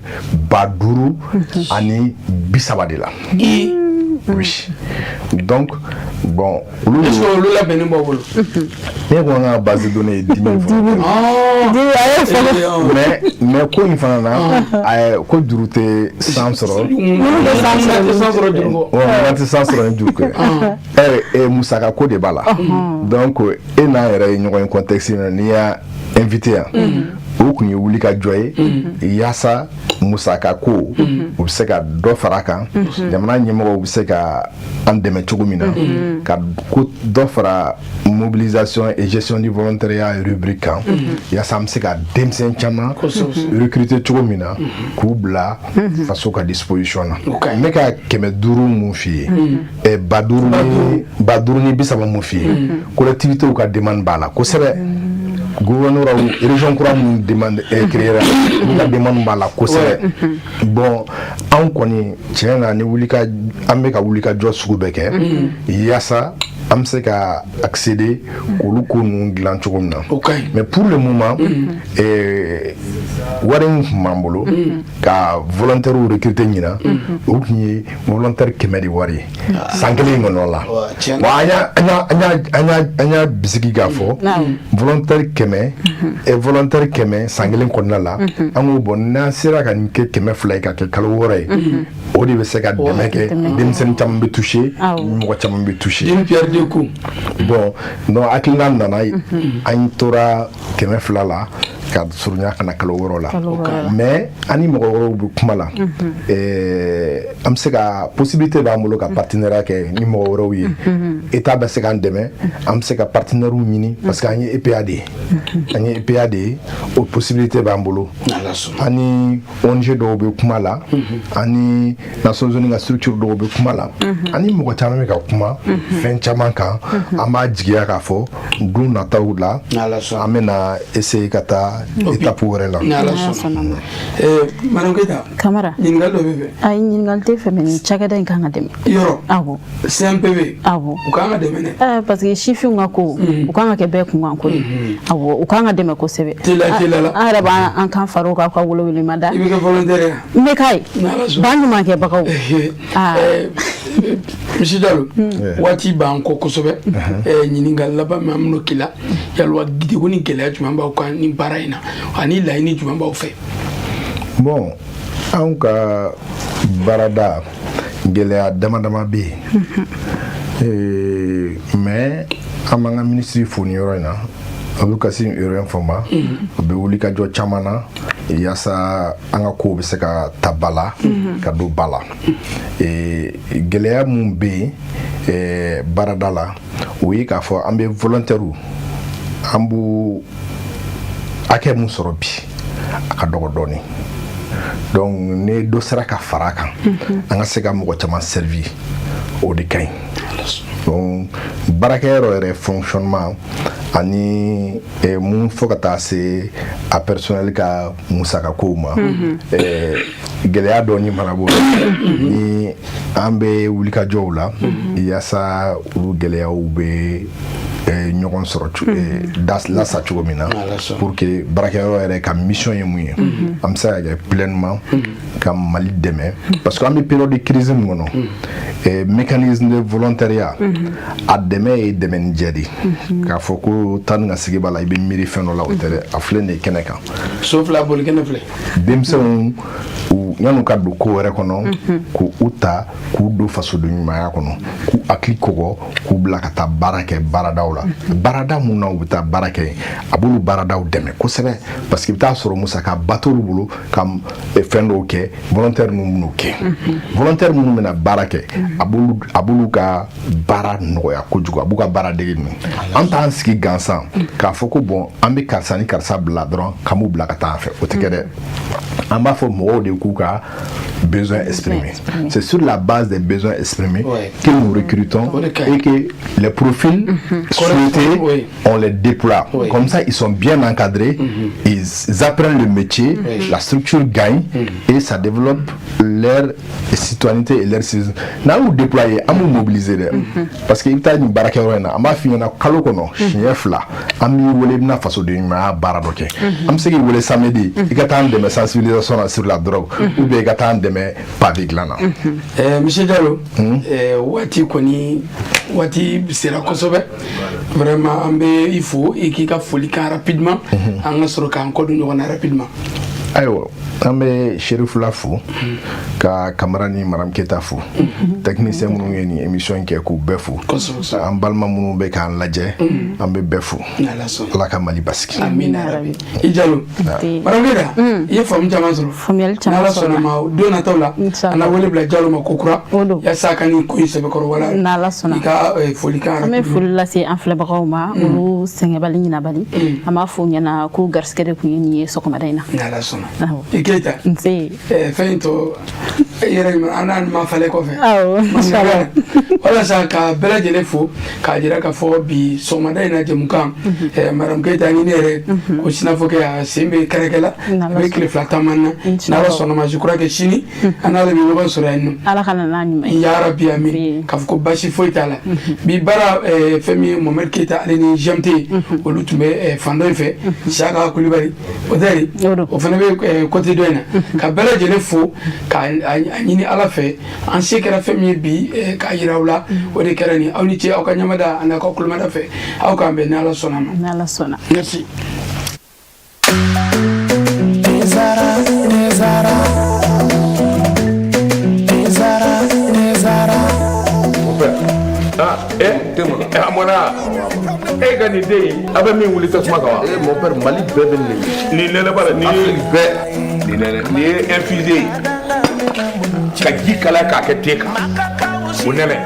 5030 de la. Oui, donc bon, olu Est-ce que olu labɛnnen b'aw bolo? Ne ko an ka base de données ye 10 000 volontaires, mais ko in fana na, ko juru tɛ san sɔrɔ. Minnu tɛ san sɔrɔ juru kɔ. Wa tɛ san sɔrɔ ni juru kɔ. Ɛ, musaka ko de b'a la. Donc e n'an yɛrɛ ye ɲɔgɔn ye contexte min na, n'i y'a invité yan, o tun ye wuli ka jɔ ye yaasa musaka ko u bɛ se ka dɔ fara a kan, jamana ɲɛmɔgɔw bɛ se ka an dɛmɛ cogo min na ka ko dɔ fara mobilisation et gestion du volontariat rubrique kan, yaasa an bɛ se ka denmisɛn caman recruter cogo min na k'u bila faso ka disposition na. N bɛ ka 500 mun f'i ye, 5000 ni 5030 mun f'i ye, collectivités ka demande b'a la kosɛbɛ. Gouverneur, région kura minnu demande créer, olu ka demande b'a la kosɛbɛ. Bon, anw kɔni, tiɲɛ na, ni wuli ka an bɛ ka wuli ka jɔ sugu bɛɛ kɛ yaasa an bɛ se ka accéder k'olu ko ninnu dilan cogo min na. Mais pour le moment, wari min tun b'an bolo ka volontaires recruter ɲinan, o tun ye volontaire 100 de wari ye san kelen in kɔnɔ la. Bon, an y'a bisigi k'a fɔ volontaire 100, volontaire 100 san kelen kɔnɔna la. An ko bon, n'an sera ka nin kɛ 200 ye ka kɛ kalo 6 ye, o de bɛ se ka dɛmɛ kɛ, denmisɛnnin caman bɛ toucher, mɔgɔ caman bɛ toucher. D'une pierre deux coups. Bon, donc hakilina nana, an tora 200 la ka surunya ka na kalo 6 la. Mais an ni mɔgɔ wɛrɛw bɛ kuma la, an bɛ se ka possibilité b'an bolo ka partenariat kɛ ni mɔgɔ wɛrɛw ye. État bɛ se k'an dɛmɛ, an bɛ se ka partenaires ɲini parce que an ye EPA de ye, an ye EPA de ye, o possibilité b'an bolo. An ni ONG dɔw bɛ kuma la, an ni Nations Unies ka structure dɔw bɛ kuma la, an ni mɔgɔ caman bɛ ka kuma fɛn caman kan. An b'a jigiya k'a fɔ don nataw la, an bɛna essayer ka taa étape wɛrɛ la. Ni Ala sɔnna. Madame Keita. Kamara. Ɲininkali dɔ bɛ fɛ. Ayi, ɲininkali tɛ fɛ, mais nin cakɛda in kan ka dɛmɛ. Yɔrɔ. Awɔ. CNPV. Awɔ. U kan ka dɛmɛ dɛ. Parce que sifinw ka ko, u kan ka kɛ bɛɛ kunkan ko ye. Awɔ, u kan ka dɛmɛ kosɛbɛ. Teliya teliya la. An yɛrɛ b'an kan far'o kan ka welewelema da. I bɛ kɛ volontaire ye. N bɛ k'a ye. Ba ɲumankɛbagaw. Monsieur Diallo, waati b'an kɔ kosɛbɛ. Ɲininkali laban min an bɛn'o k'i la, yalima degun ni gɛlɛya jumɛn b'aw kan ni baara in na, ani laɲini jumɛn b'aw fɛ? Bon, anw ka baarada, gɛlɛya dama dama bɛ yen, mais an b'an ka minisiri fo nin yɔrɔ in na, Abdou Kassim Ibrahim Fomba. O bɛ wuli ka jɔ caman na yaasa an ka kow bɛ se ka ta ba la ka don ba la. Gɛlɛya mun bɛ yen baarada la, o ye k'a fɔ an bɛ volontaire, an b'u hakɛ mun sɔrɔ bi, a ka dɔgɔ dɔɔnin. Donc ni dɔ sera ka fara a kan, an ka se ka mɔgɔ caman servir, o de ka ɲi. Donc baarakɛyɔrɔ yɛrɛ fonctionnement ani mun fo ka taa se a personnel ka musaka kow ma, gɛlɛya dɔɔni mana b'o la, ni an bɛ wulikajɔw la yaasa olu gɛlɛyaw bɛ ɲɔgɔn sɔrɔ lasa cogo min na, pour que baarakɛyɔrɔ yɛrɛ ka mission ye mun ye, an bɛ se ka kɛ pleinement ka Mali dɛmɛ, parce que an bɛ période de crise min kɔnɔ, mécanisme de volontariat a dɛmɛ ye dɛmɛ ni jɛ de ye. K'a fɔ ko taa ni ka segin b'a la, i bɛ miiri fɛn dɔ la, o tɛ dɛ. A filɛ nin ye kɛnɛ kan. So fila boli kɛnɛ filɛ. Denmisɛnw, u yan'u ka don ko wɛrɛ kɔnɔ, k'u ta k'u don fasoden ɲumanya kɔnɔ, k'u hakili kɔgɔ, k'u bila ka taa baara kɛ baaradaw la, baarada mun na u bɛ taa baara kɛ, a b'olu baaradaw dɛmɛ kosɛbɛ, parce que i bɛ taa sɔrɔ musaka ba t'olu bolo ka fɛn dɔw kɛ. Volontaire ninnu b'o kɛ, volontaire minnu bɛna baara kɛ, a b'olu ka baara nɔgɔya kojugu, a b'u ka baara dege ninnu. An t'an sigi gansan k'a fɔ ko bon, an bɛ karisa ni karisa bila dɔrɔn k'an b'u bila ka taa an fɛ, o tɛ kɛ dɛ. An b'a fɔ mɔgɔw de k'u ka besoins exprimés. C'est sur la base des besoins exprimés que nous recrutons et que les profils souhaités, on les déploie. Comme ça, ils sont bien encadrés, ils apprennent le métier, la structure gagne et ça développe leur citoyenneté et leur civisme. N'an N'an y'u déployer, an b'u mobiliser dɛ, parce que i bɛ taa nin baarakɛyɔrɔ in na, an b'a f'i ɲɛna kalo kɔnɔ siɲɛ 2 an b'i wele, i bɛna fasoden ɲumanya baara dɔ kɛ. An bɛ se k'i wele samedi, i ka taa an dɛmɛ sensibilisation na sur la drogue, ou bien i ka taa an dɛmɛ pavé dilan na. Monsieur Diallo, waati kɔni, waati sera kosɛbɛ. Vraiment, an bɛ i fo, i k'i ka foli kan rapidement, an ka sɔrɔ k'an kɔ don ɲɔgɔn na rapidement. Ayiwa, an bɛ Serifula fo, ka Kamara ni Madame Keta fo, technicien minnu ye nin émission kɛ, k'u bɛɛ fo. An balima minnu bɛ k'an lajɛ, an bɛ bɛɛ fo. Ala ka Mali basigi. Amina rabi. I Jalo, Madame Keta, i ye faamu caman sɔrɔ. Faamuyali caman. N'Ala sɔnna ma, don nataw la, an na wele bila Jalo ma ko kura yaasa a ka nin ko in sɛbɛkɔrɔ wala. N'Ala sɔnna. I ka folikan. An bɛ foli lase an filɛbagaw ma, olu sɛgɛnbali ɲinabali. An b'a fɔ u ɲɛna ko garisɛgɛ de tun ye nin ye sɔgɔmada in na. N'Ala sɔnna. I Keyita. Nse. Fɛn in tɔ e yɛrɛ, an n'a ma falen kɔfɛ. Awɔ, inchallah. Walasa ka bɛɛ lajɛlen fo k'a jira k'a fɔ bi sɔgɔmada in na jɛmukan, Madame Keyita ni ne yɛrɛ ko sinafɔkɛ, a sen bɛ kɛrɛkɛ la, a bɛ tile 2 taama na. N'Ala sɔnna ma, je crois que sini an n'ale bɛ ɲɔgɔn sɔrɔ yan nɔ. Ala ka na n'a ɲuman ye. Ya rabi, amin. K'a fɔ ko basi foyi t'a la. Bi baara, fɛn min ye Mohamed Keyita, ale ni GMT, olu tun bɛ fan dɔ in fɛ. Siyaka Kulibali, o tɛ, o fana bɛ côté dɔ in na. Ka bɛɛ lajɛlen fo k'a ɲini Ala fɛ, an se kɛra fɛn min ye bi k'a jira aw la, o de kɛra nin. Aw ni ce aw ka ɲamada ani aw ka kulomada fɛ. Aw k'an bɛn ni Ala sɔnna ma. N'Ala sɔnna. Merci. Zara, Zara, Zara, Zara. Ah, eh, a mɔna e ka nin den in, a bɛ min wuli tasuma kan wa? Eh, mon père, Mali bɛɛ bɛ nin. Nin nɛnɛ ba la, nin ye Afrique bɛɛ. Nin nɛnɛ, nin ye infusé ye ka ji kalaya k'a kɛ te kan, o nɛnɛ.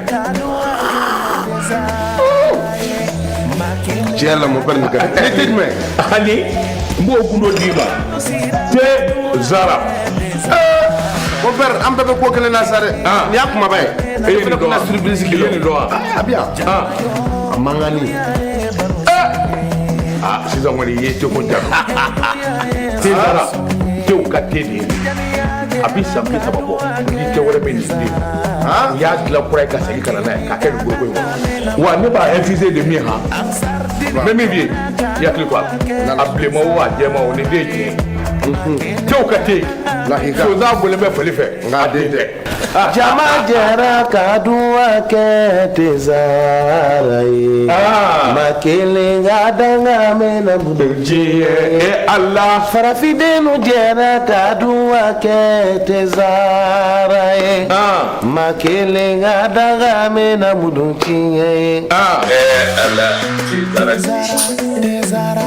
Tiɲɛ la, mon père, nin ka di. Ne tɛ jumɛn? Ani n b'o gundo d'i ma, te Zara. Mon père, an bɛɛ bɛ ko kelen na sa dɛ. Nin y'a kumaba ye. E ye nin dɔn wa? Surprise I ye nin dɔn wa? A bɛ yan. A mankanni. Ah, sisan kɔni i ye teko jaabi. Te Zara, tew ka te de ye. A bɛ san 30 bɔ, ni te wɛrɛ bɛ nin den. U y'a dilan kura ye ka segin ka na n'a ye k'a kɛ nin foroko in kɔnɔ. Wa ne b'a infusé de min han. N bɛ min f'i ye, i hakili to a la. A bilenman o, a jɛman o, nin den ye tiɲɛ ye. Tew ka te. Sonsan bɔlen bɛ fali fɛ. Nka a den tɛ. Jama jɛra ka duwa kɛ Tezara ye. Ma kelen ka danga mɛnna diɲɛ e Ala. Farafindenw jɛra ka duwa kɛ Tezara ye. Ma kelen ka danga mɛnna mudu tiɲɛ ye. Ala, Tezara.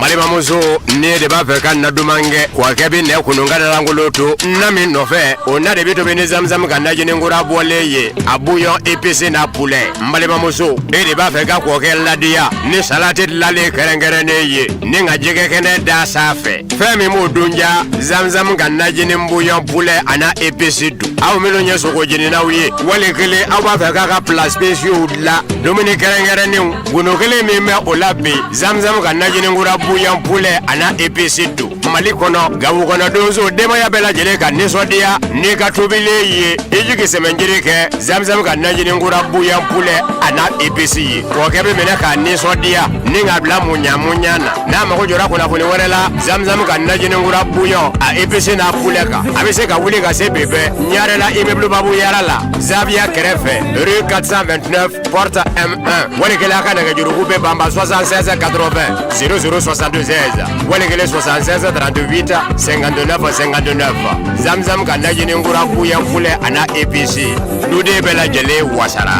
Balimamuso, ne de b'a fɛ ka na duman kɛ, kɔkɛ bɛ nɛ kunun ka dalankolon to na min nɔfɛ, o na de bɛ tobi ni zamzam ka najini kura bɔlen ye, a bouillon épicé n'a poulet. N balimamuso, e de b'a fɛ ka kɔkɛ ladiya ni salati dilanlen kɛrɛnkɛrɛnnen ye, ni ka jɛgɛ kɛnɛ da sanfɛ, fɛn min b'o dun ja, zamzam ka najini bouillon poulet a n'a épice dun. Aw minnu ye sogo jeninaw ye, wali kelen aw b'a fɛ k'a ka plats spéciaux dilan, dumuni kɛrɛnkɛrɛnnenw, gundo kelen min bɛ o la bi, zamzam ka najini kura bouillon poulet a n'a épice dun. Mali kɔnɔ, Gawo kɔnɔ, donso denbaya bɛɛ lajɛlen ka nisɔndiya n'i ka tobilen ye, i jigi sɛmɛnjiri kɛ zamzam ka najini kura bouillon poulet a n'a épice ye. Kɔkɛ bɛ minɛ k'a nisɔndiya ni k'a bila muɲa muɲa na. N'a mago jɔra kunnafoni wɛrɛ la zamzam ka najini kura bouillon a épice n'a poulet kan, a bɛ se ka wuli ka se bi bɛɛ Ɲarela, immeuble Babu Yara la, Zaviya kɛrɛfɛ, rue 429 porte M1. Wali kelen a ka nɛgɛjuruku bɛ banba 76 80 00 76, wali kelen 76 38 59 59. Zamzam ka najini kura bouillon poulet a n'a épice, duden bɛɛ lajɛlen wasara.